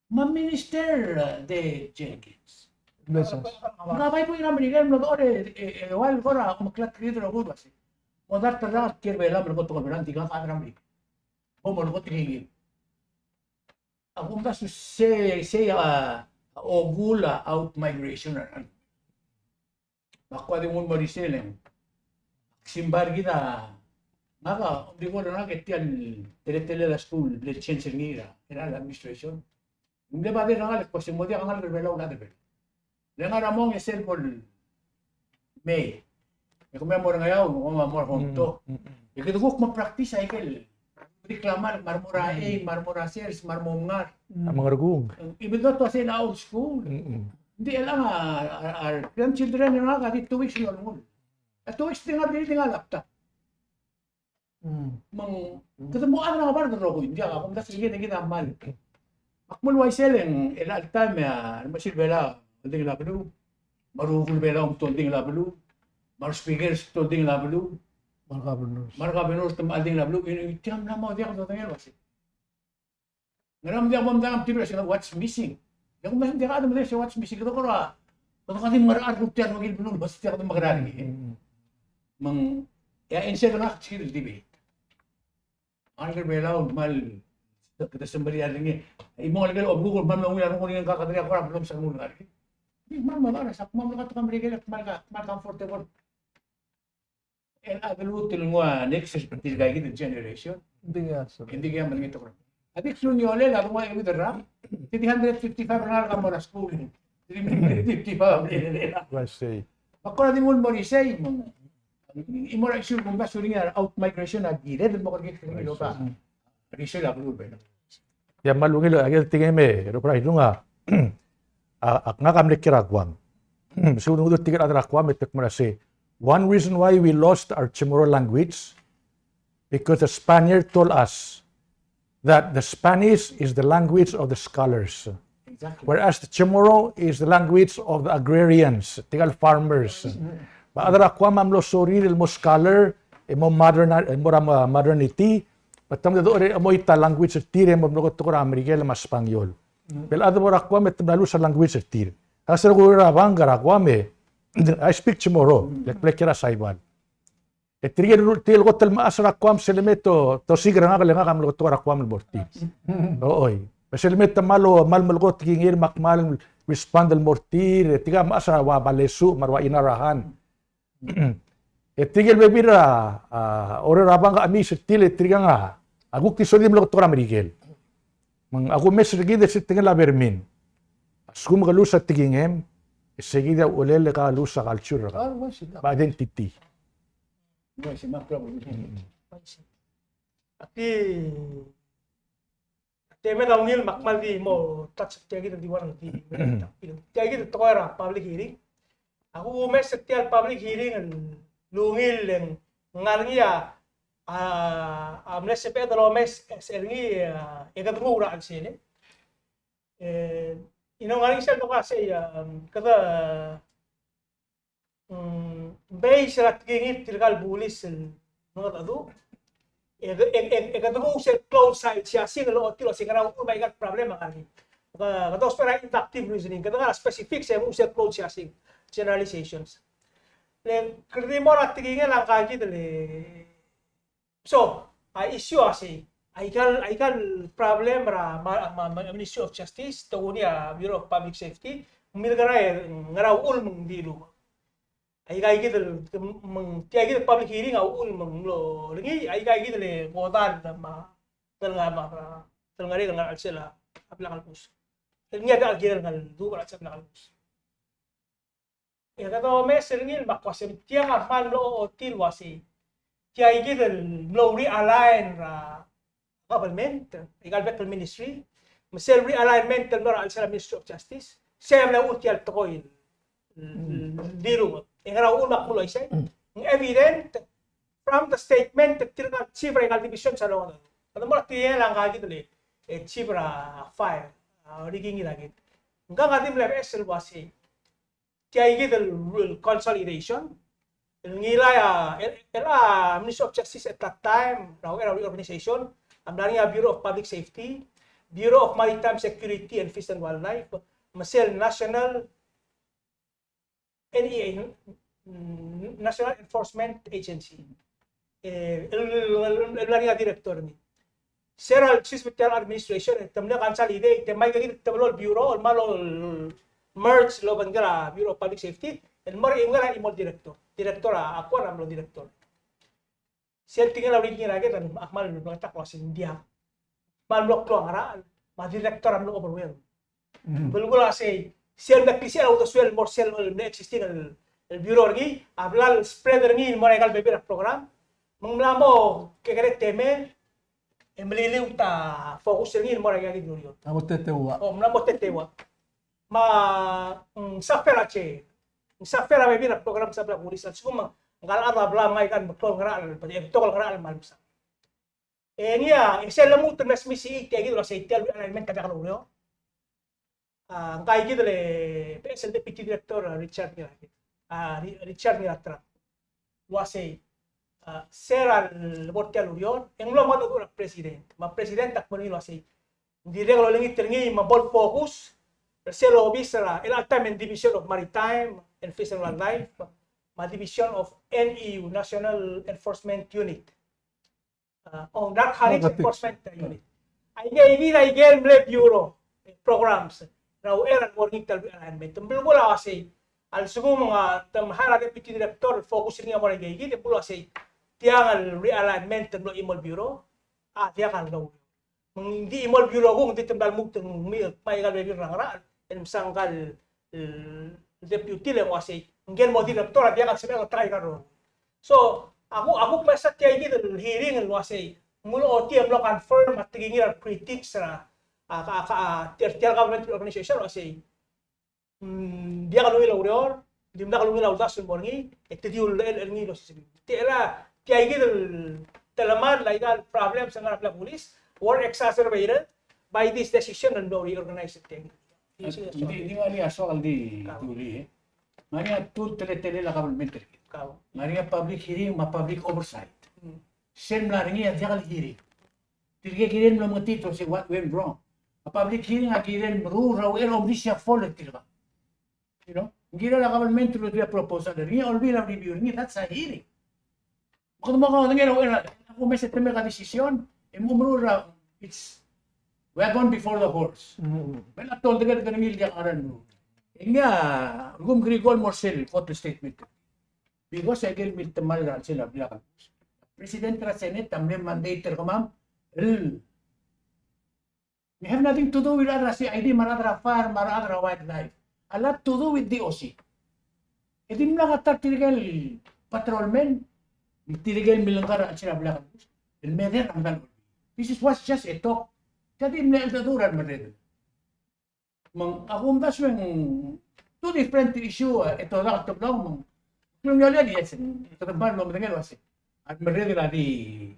me a Minister, uh, Dave Jenkins. Yes, sir. Ng bai buik er a Merikel el mlo dechor e, e, e, ua el kora omeklatk er kid el rokui el uasei, Mo dart el rak er a Belau el melekoi a tekoi er a Belau, ng di kau a chad er a Merikel. Bo melekoi a tekingir. A kumdasu sei, sei a, a okul a out migration er a. Me ak kuk di nguu el mo er isei e ng simbai er kid a, ngak a, di ko er ngak e tia el teletelel a skuul, le change er ngii er a, er a administration. Ng mle bother er ngak el kmo se ng mo diak a ngalek er a Belau el chad er a Belau. Le ngar er a mong e sel bo el mei. E kemiu a mo er a Ngeaur, me kemiu a mo er a Hongto. Mm, mm, mm. E kede kuk mo practice a ikel di klemam, me a remo er a ei, me a remo er a sers, me a remo ngar. A mengerekong. Even though a sei a old school. Mm, mm. Ng di chelechang a, a, a, a grandchildren er ngak a di two weeks el olengull. A two weeks di ngar er ngii a laptop. Mm. Me ng, kede mo chad er a ngebard el rokui, ng diak a, kumdasu er kid e kid a kmal. Me ak mle uaisei e ng, el chelecha el taem e a, a remo er a Belau a oldingel a beluu, me a rokui el Belau a oldingel a beluu, me a re speakers a oldingel a beluu, me a re governors, me a re governors a oldingel a beluu, e, e, tia mla mo diak dodengei el uaisei. Ngera me ng diak bo mdak a mtibir a se what's missing. Diak bo mdak a mtibir a se what's missing. Kede kora, kede kora di mera el rokui a rokui el beluu, me se diak de mekerang. Mm, mm, mm. Me ng, e a answer er ngak a child debate. A ngalek er a Belau, kmal, kede semeriar er ngii. Imo ngalek el obekuk, kmal mlo ungil a renguk er ngii, ng kak kede kora mlo mesa el ngalek. Di kmal mlo, a sa kmal mlo ka tekoi er a Merikel, kmal ka, kmal comfortable. El a deluut el nguu a next er tirka kid el generation. Ng di ngar, sir. Ng di ngar me ng tekoi. A di klungiolel a dengua e kid er a, di hundred fifty-five er a ngalek a mo er a skuul. Di hundred fifty-five a mle er a. Uaisei. Me ak kora di nguu el mo er isei, me ng, imo er a issue el kumdasu er ngii a out migration a kired el mo kerekikl er ngii el oba. Issue er a beluu er a Belau. Ia, me a ungil a, a tekingem e, Doctor Aidung a, a, a ngak a mle kiei er a Guam. Se el nguu tirke el chad er a Guam e te kmo er a sei, one reason why we lost our Chamorro language, because the Spaniard told us that the Spanish is the language of the scholars, exactly, whereas the Chamorro is the language of the agrarians, tirke el farmers. Mm-hmm. Me a chad er a Guam a mlo sorir el mo scholar, e mo modern, e mo er a mo-, modernity, me te mle dechor e mo ita language er tir e mo melekoi a tekoi er a Merikel me a Spangiol. Mm. Be el chad er a Guam e te mla lose a language er tir. A se er a kuk er a bang er a Guam e, I speak Chamorro, mm, le ak mle kiei er a Saipan. E tirke el, tirke el kot el mechas er a Guam sel lemei te, te osiik er ngak le ngak a melekoi a tekoi er a Guam el mo er tir. Mm. Oi. Me sel lemei te kmal, kmal melekoi a tekingir me ak kmal respond el mo er tir, e tirka a mechas er a ua Balesuch, me a ua Inarahan. E tirke el bebil er a, a, orrenges er a bang a chemiis er tir e tirkang a, a kuk di sorir el melekoi a tekoi er a Merikel. Me ng a kumes er kid e se tekingel a Bermin. A lsekum ke lose a tekingem, e se kid a uchelel e ke lose a culture er kau. Ah, uaisei. Me a identity. Uaisei, me a problem. Mm. Uaisei. Aki Te me a ungil me ak kmal di mo touch er tia kid el di ua ng di, tia kid el tekoi er a public hearing. A kumes er tia el public hearing el ungil e ng ngar er ngii a, a, a mle sebeched el omes er ngii, a, e kede nguu er a chelsel. E, you know, ngar er ngii sel tekoi a sei, a, kede Mm, based er a tekingir tirka el bulis el mengedecheduch, e, e, e, e kede nguu sel klou el siasing el ochotii el ua se ngera uchul me aika el problem a ngar er ngii. Kede, kede ousbech er a inductive reasoning, kede ngar er a specifics e nguu sel klou el siasing, generalizations. Le kede di mo er a tekingel a ngka kid el So, a issue a sei, aika el, aika el problem er a ma-, ma-, ma-, Ministry of Justice, te kuk ngii a Bureau of Public Safety, ng milekera e ngera uchul me ng dilu. Aika kid el, me ng, tia kid el public hearing a uchul me ng mlo er ngii, aika kid el ngodall me a, tel ngar me a, tel ngar er ngii el ngar er a chelsel a blak el bus. El ngii a diak el kirel ngar er a chelsel a blak el bus. E kede omes er ngii el me ak ua se tiang a kmal mlo ochotii el ua se tia kid el mlo realign er a government, aika el bek el ministry, me sel realignment el mlo er a chelsel a Ministry of Justice, sei a mle uchul tia el tekoi el, el dilu. E ngera uchul me ak mlo uaisei? Ng evident from the statement er tirka el chief er aika el division a longedecheduch. Kede mo er a tekingel a ngka kid el, e, chief er a fire, a, Rikingid a kid. Ngka a di mle beches el ua se tia kid el, el consolidation, el ngilai a, el, el a Ministry of Justice at that time, er a, er a reorganization, a mla er ngii a Bureau of Public Safety, Bureau of Maritime Security and Fish and Wildlife, me sel National N E A, mm, National Enforcement Agency. E, el, el, el, el, el, el director er ngii. Se er a lsiseb er tia el administration, e te mle consolidate, e te mle aika kid el teblo el bureau, el mle merge el obengkel a Bureau of Public Safety, el mo er a eungel a chimo el director. Director a, a Kuan a mlo director. Sel tekingel a uriul er ngii er a ked, a kmal mlo ta el uasei ng diak. Kmal mlo klou a ngerachel, me a director a mlo overwhelm. Mm. Belkul a sei, sel mle klisichel a uldesuel el mo er sel mle existing el, el bureau er ngii, a bla el spread er ngii el mo er aika el bebil er a program, me ng mla mo kekerei a temel, e meliliut a focus er ngii el mo er aika kid el ureor. A mo teteua. O, mla mo teteua. Me a, mm, suffer a che. Suffer a bebil er a program er a blil a bulis. A lsekum ngka el chad a bla mngai aika el meklou el ngerachel, e betok el ngerachel me a lemsang. E ngii a, e sel lmuut el mle smisichii tia kid el uasei tia el realignment a diak loureor. A, ngka kid el, beches el deputy director, a, Richard Ngiratrang. A, Ri-, Richard Ngiratrang. Uasei, a, se er a lebo er tia el ureor, e ng mlo mengedecheduch er a president. Me a president a kmo er ngii el uasei, ng dirrek el olengit er ngii me bo lefocus er sel obis er a, el all time Division of Maritime and Fish and Wildlife, me a Division of N E U, National Enforcement Unit. A, o, Narcotics Enforcement Unit. Aike, aike el mle bureau, e, programs er a uchei er a lebo er ngii tia el realignment. Ng belkul a uasei, a lsekum ng, a, te mle hire a deputy director, focus er ngii a mo er aike kid, e belkul a uasei, tiang el realignment el mlo chimo el bureau a diak a loureor. Me ng di chimo el bureau kung, ng di te mla lmuut el ngmai, ngmai aika el bebil er a ngerachel el msang ngka el, el deputy el uasei, ngike el mo director a diak el sebechek el ta er a rokui. So, a kuk, a kuk mesa tia kid el hearing el uasei, ng mlo ochotii e mlo confirm a tekingir a critics er a, a, a, a, tia, tia el government organization el uasei, mm, diak lungil a ureor, dimlak lungil a uldasu el mo er ngii, e te di ulechell er ngii el osisebii. Tia, tia kid el telemall a ika el problems el ngar er a blil a bulis were exacerbated by this decision el mlo reorganize er tia kid. Di, di ngar er ngii a soak el di, di uli, e. Ngar er ngii a two el teletelel a government er kid. Ngar er ngii a public hearing me a public oversight. Mm. Sel mla er ngii a diak el hearing. Tirke el kirel el mlo mengetiit el uasei what went wrong. A public hearing a kirel el meruul er a uchei er a omdasu a fault er tirka. You know? Ng kirel a government el loia a proposal er ngii, Olbiil a review er ngii, that's a hearing. Me kede mo kaodengei er a uchei er a, a kumes e te make a decision, e mo meruul er a, it's, we are going before the horse. Mm. Me a toldekerker er ngii el diak a ngar er a meruul. E ngii a, lsekum ng kirel el mo er sel kot el statement. Because aike el miltemall er a chelsel a blil a President er a Senate a mle mandate er kemam el may have nothing to do with a rechad er a C I D, me a rechad er a fire, me a rechad er a wildlife. A lot to do with D O C. E dimlak a ta er tirke el patrolmen, tirke el milengkar er a chelsel a blil a This is was just a talk. Tia di mle cheldecheduch er a remerredel. Me ng, a kumdasu e ng two different issue, e, e todak el teblong me ng. Klungiolel, yes. Kede kmal mlo medengei el uasei a remerredel a di,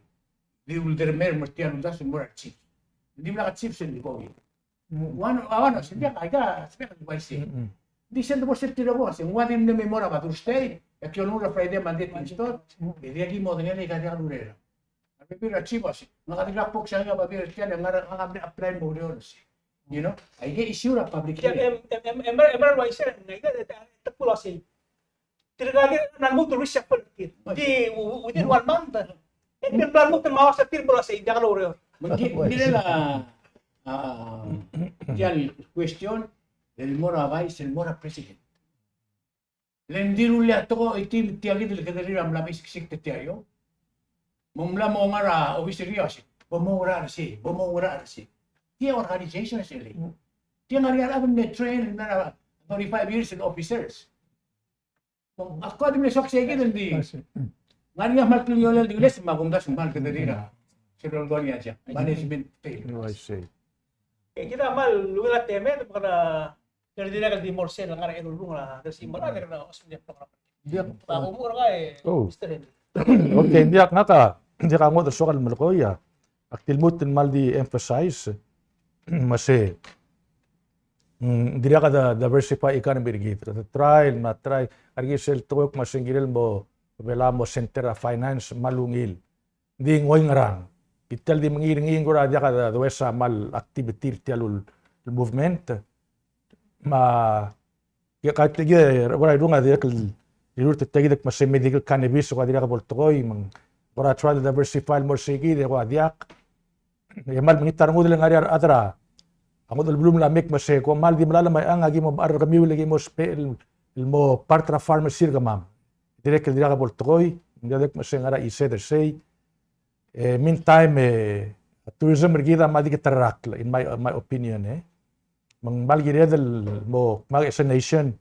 di ulderemerem er tia el uldasu el mo er a chief. Dimlak a chief sel di COVID. Mm. One, a one, sel diak, aika, sel diak el uaisei. Mm-mm. Di sel debo sel tirke el uasei, ng ua di mle mei mo er a Thursday, e ki olengull er a Friday, Monday, Tuesday, e diak ki modengei e aika diak lurerang. A rebebil er a chief a uasei, ngak a dirkak bo ksang a babier er tia el ngar er ngii a mle apply el mo oureor er sei. You know, aike issue er a public hearing. Em, em, em, em, em, em, uaisei, ng aike, e, e, te kuk uasei. Tirka el mla lmuut el reshuffle er tir. Di, w-, w-, within one month. E tir mla lmuut el mouas er tir el uasei, diak loureor. Me ng kirel a, a, tia el question, el mo er a vice, el mo er a president. Le ng di rullii a tekoi el tir, tia kid el kederir a mla mei siksik er tia el eou. Me ng mla mo ngar er a obis er ngii a uasei, bo moureng er sei, bo moureng er sei. Tia organization er sei. Tia ngar er ngii a rechad el mle train, el mla er a thirty-five years el officers. Me ng, ak kuk di mle soak sei kid el di. Ngar er ngii a kmal klungiolel el di ules me a kumdasu ng kmal kederir a. Sel dolekoi er ngii a tia. Management fail. Oh, I see. E kid a kmal ungil a temed, me kede Ng dirrek el di mo er sel ngar er a erung er a, er a sel mo er a, er a, er a, er a program. Diak. Ba, kuk mo er ngii, oh, Mister Henry. Okay, diak ngak a, diak a ngodech el soak el melekoi a. Ak di lmuut el kmal di emphasize, me se, mm, dirrek a di-, diversify economy er kid. Kede try, me a try, a rekil sel tekoi me se ng kirel mo, Belau a mo center er a finance, me a ungil. Ng di ng oingerang. Tia el di mengiil er ngii e ng kora diak a domes a kmal activity er tia el movement. Me a, e ka tia kid, e, er a irung a dirrek el, rirurt tia kid el kmo se medical cannabis, e kuk a dirrek bo el tekoi, me ng, Kora try to diversify el mo er sei kid e kora diak. E kmal mekngit a rengud el ngar er ngii a rechad er a ngodech el beluu el mla mei me sei, kom kmal di melalem a chang, aki mo mechar er kemiu el ki mo ousbech el, el mo part er a pharmacy er kemam. Dirrek el dirkak bo el tekoi, ng diak me sei ngar er a isei er sei. E, meantime, e, tourism er kid a mla di keterrekakl, in my, my opinion, e. Me ng kmal kired el mo, me as a nation,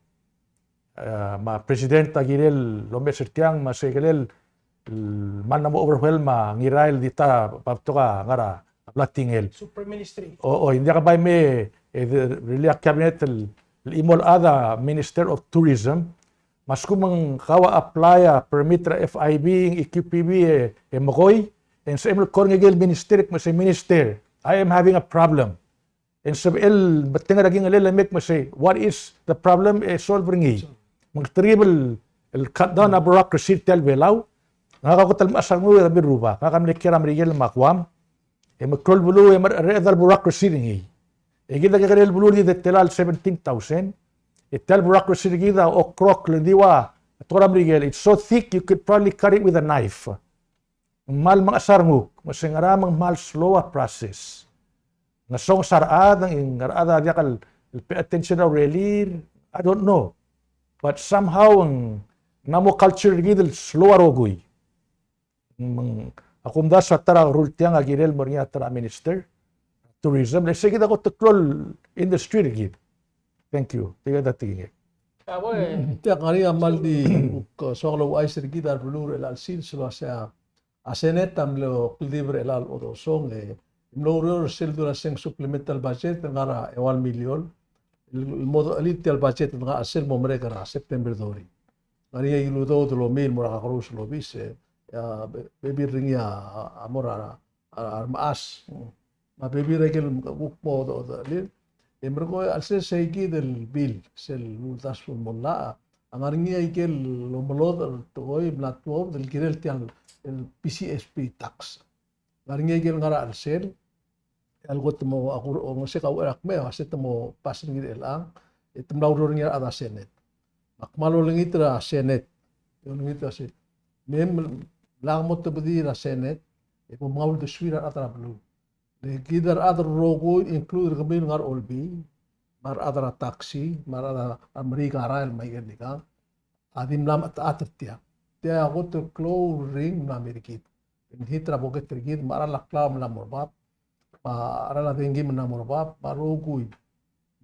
e, me a president a kirel el omes er tiang, me a sei kirel el kmal mla mo overwhelm a Ngirai el di ta, ba betok a ngar er a bla tingel. Super ministry. O, o, ng diak bai mei, e, de, really a cabinet el, el chimo el chad a Minister of Tourism, me a lsekum ng kau a apply a permit er a F I B, E Q P B, e, e mekoi, e ng sebechem el kora ngike el minister, me sei, "Minister, I am having a problem." E ng sebechel el beteng er a kingelel e mei me sei, "What is the problem?" E solve er ngii. Me ng terkib el, el cut down a bureaucracy er tia el Belau. Ngak a kot el mechas a renguk e daob el rubak. Ngak a mle kiei er a Merikel me a Guam. E meklou el beluu e mereched a bureaucracy er ngii. E kid a kekerei el beluu er kid e tela el seventeen thousand. E tia el bureaucracy er kid a okrokl, ng di ua tekoi er a Merikel, it's so thick you could probably cut it with a knife. Ng kmal mechas a renguk, me sei ngera me ng kmal slow a process. Ng songes a rechad, ng ngar er a rechad a diak el, el pay attention er a urerir, I don't know. But somehow, ng mla mo culture er kid el slow a rokui. Me ng, a kumdasu a ta er a rule tiang a kirel el mo er ngii a ta er a minister tourism, le sei kid a kot el klou el industry er kid. Thank you. Tia kid a tekingek. Tia ngar er ngii a kmal di kuk soak el ouchais er kid a rebeluu er chelecha el sils el uasei a Senate a mlo kldibel er chelecha el chodechosong e mlo oureor er sel dula seng supplemental budget el ngar er a eua el miliol el mo dechelii tia el budget el ngar er a sel mo merek er a September thirty. Ngar er ngii a ikel udoud el omei el mo er a kakerous el obis e, a, be-, bebil er ngii a, a, a mo er a, a, a remechas. Me a bebil er a ikel kuk mo do-, do-, lir. E merekong e a chelsel sei kid el bill, sel uldasu el mo llach, a ngar er ngii a ikel omelodech el tekoi el mla tuobed el kirel tia el P C S P tax. Ngar er ngii a ikel ngar er a chelsel, e a le kot mo, a kur-, o, ng se kauchei er a kmei, a se te mo pass er ngii er chelechang, e te mla oureor er ngii a rechad er a Senate. Me ak kmal olengit er a Senate, e olengit er a Senate. Me lak mo tebedii er a Senate, e bo mngai a uldesuir a rechad er a beluu. Le kid a rechad el rokui, include er kemiu el ngar er a Olbiil, me a rechad er a taxi, me a rechad er a Merikel, a rael me a ikel ikang, a di mla mechetechat er tiang. Tia a kot el klou el ring el mla mei er kid. Ng hit er a boket er kid, me a cheral a klau a mla mo er bab, me a cheral a dengki a mla mo er bab, me a rokui.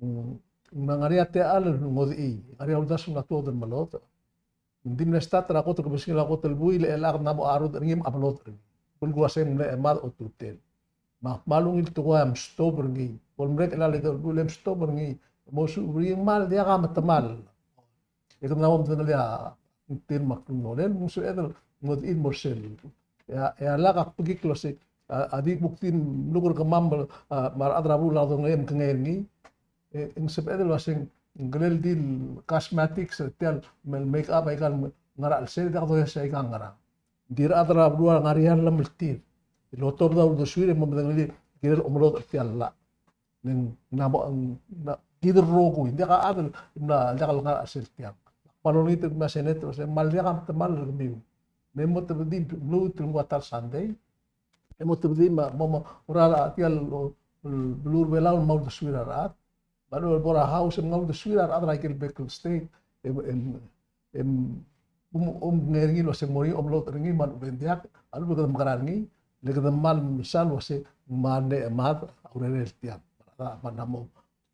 Mm, ng ngar er ngii a techall el ngodechii, ngar er ngii a uldasu el mla tuobed el melodech. Ng di mle start er a kot el kebesengil a kot el buil, e chelechang e ng mla mo charudech er ngii me a melodech er ngii. Belkul a se ng mle chemad a ultutelel. Me ak kmal ungil tekoi a mstop er ngii. Bo lemerek el chelechang e te, bo le mstop er ngii. Mo suub er ngii, ng kmal diak a metemall. E kede mla mo medengelii a ngklel me a klungel, me ng sebeched el ngodechii el mo er sel. E a, e a lak a kbekikl el uasei, a, a di kuk di mluker kemam, a, me a rechad er a beluu a lak dongei e mekengei er ngii. E ng sebeched el uasei ng kirel di el cosmetics er tia el make up a ikal ngar er a chelsel, diak doiasei a ikal ngerang. Ng di rechad er a beluu a ngar er ngii a llemeltir el otobed a uldesuir e mo medengelii el kirel omelodech er tia el llach. Ng mla mo, ng mla, kid el rokui, ng diak a chad el mla, diak el ngar er a chelsel tiang. Ak kmal olengit er kemiu a Senate, se kmal diak a metemall er kemiu. Me mo tebedii el lmuut el nguu a ta el Sunday. E mo tebedii me, mo, mo, ura tia el, el beluu er a Belau el mo uldesuir a rechad. Me a lebo er a House e mngai a uldesuir a rechad er a ikel bek el state. E, e, e, om, omngai er ngii el uasei ng mo er ngii a omelodech er ngii me a lechub e ng diak, a lechub e kede mekerang er ngii, le kede kmal mesa el uasei ng mle chemad a urerel tiang. Me a mla mo,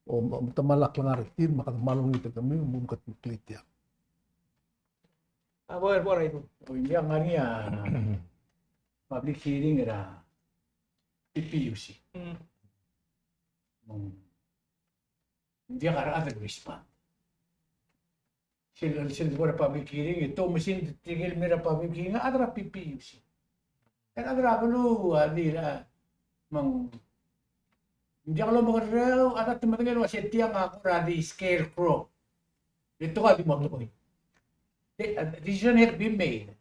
o, o, metemall a klengar er tir, me kede kmal olengit er kemiu, me mkedmeklii tiang. A bo er, bo er a idu. O, ng diak ngar er ngii a public hearing er a P P U C. Mm. Mm. Ng diak a rechad el respond. Sel, sel bo er a public hearing, e te oumesingd tirke el mei er a public hearing, a chad er a P P U C. E a chad er a beluu a di, a, me ng, ng diak lomekerreu, a chad a te medengei el uasei tiang a kora di scarecrow. E tekoi a di mo tekoi. E, a, decision has been made.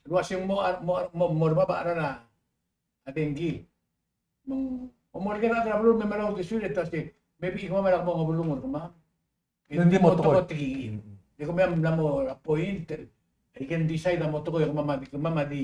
El uasei ng mo, mo, mo, mo er bab a cheral a dengki. Me ng, omelekel a rechad er a beluu el me mla uldesuir e te uasei, maybe kemam a lak mo ngebelung er kemam. E ng di mo tekoi. Tekoi. Di kemam a mla mo appoint, e ke decide a mo tekoi e kemam a di, kemam a di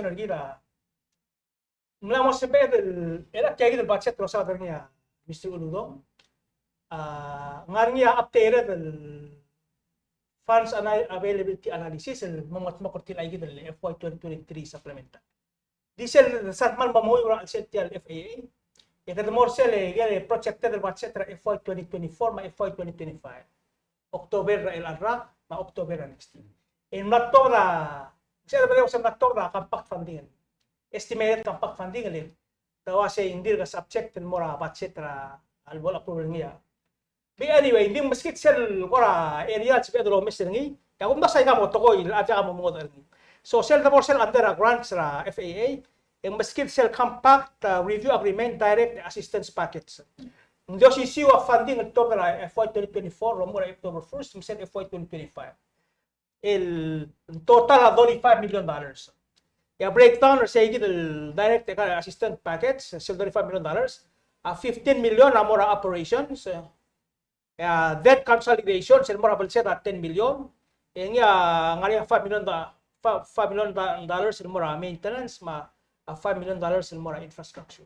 information er kid a ng mla mo sebeched el, er a tia kid el budget el losaod er ngii a Mister Uludong. A, ngar er ngii a updated el funds ana-, availability analysis el mo mengetmokl er tir el aika kid el F Y twenty twenty-three supplemental. Di sel sel kmal mo menguiu er a chelsel tia el F A A. E kede mo er sel, e, projected el budget er a F Y twenty twenty-four me a F Y twenty twenty-five. October er a chelecha el rak, me a October er a next year. E ng mla tuobed a, se el bedul se ng mla tuobed a compact funding. Estimated compact funding el, te uase ng dirk subject el mo er a budget er a, el bo el approve er ngii a. But anyway, ng di meskid sel kora area el sebeched el omes er ngii, e a kumdasu a ika mo tekoi el a diak a mo mengodech er ngii. So sel debo er sel under a grants er a F A A, e ng meskid sel compact, uh, review agreement, direct assistance package. Ng di osisiu a funding el tuobed er a F Y twenty twenty-four el mo er a October first, me sel F Y twenty twenty-five. El total a thirty-five million dollars. E a breakdown er sei kid el direct assistance package, sel thirty-five million dollars, a fifteen million a mo er a operations, e a debt consolidation, sel mo er a belsed a ten million, e ngii a ngar er ngii a five million do-, fi-, five million do-, dollars el mo er a maintenance, me a five million dollars el mo er a infrastructure.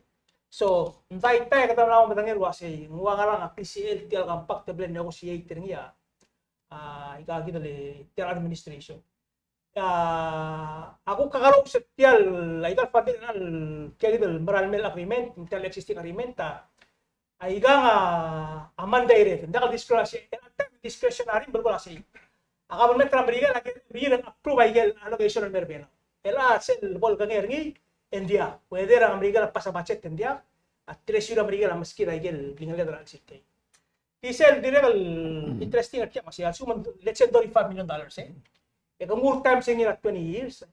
So, ng daitai e kede mla mo medengei el uasei, ng ua ngerang a klisichel tia el compact el bla le negotiate er ngii a, a, ika kid el tia el administration. A, a kuk kakerous er tia el, a ika el funding el, tia kid el mera el mle agreement, tia el existing agreement, a, a ikang a, a mandated, ng diak el discretion-, discretionary, belkul a sei. A government er a Merikel a kirel approve a ikel allocation el mer a Belau. El a sel bo lekengei er ngii, e ng diak, whether a Merikel a pass a budget e ng diak, a treasury er a Merikel a meskid a ikel blingeled er a chelsel tia. Di sel dirrek el interesting er tia, me sei, assume, let's say, thirty-five million dollars, e. E ke nguu times er ngii er a twenty years,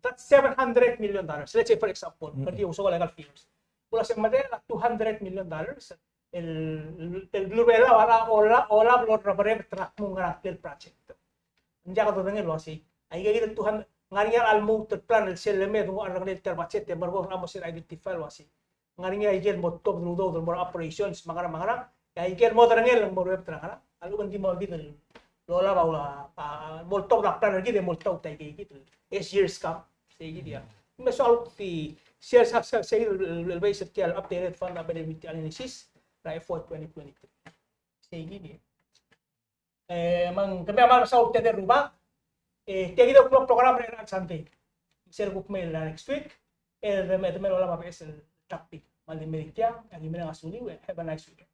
that's seven hundred million dollars. Let's say, for example, mm, kede di ousbech a ika el figures. Ng mla se medal a two hundred million dollars, el, el, el beluu er a Belau a olab, olab el orreberebet er a kmo ngerang el project. Ng diak dodengei el uasei. Aika kid el two hundred, ngar er ngii a lmuut el plan el sel lemed, ng ua rengrir tia el budget, e merekong a mo sel identify el uasei. Ngar er ngii a ikel mo tuobed el udoud el mo er a operations me a ngerang me a ngerang. E a ikel mo derengel el mo ruebet er a ngerang. A lechub e ng di mo kid el olab a, a, mo tuobed a plan er kid e mo tuobed a ikei kid el as years come. Sei kid a. Me so a luk di sel, sel, sel, sel, el, el, el base er tia el updated fund availability analysis er a F Y twenty twenty-three. Sei kid a. E, me ng kemiu a kmal mesaul el tedei el rubak, e, tia kid el klou el program er a Sunday. Sel kuk mei er a next week, e, de me, de me olab a beches el topic. Me a le di merek tia, e aki mereng a sulemiu, e, have a nice weekend.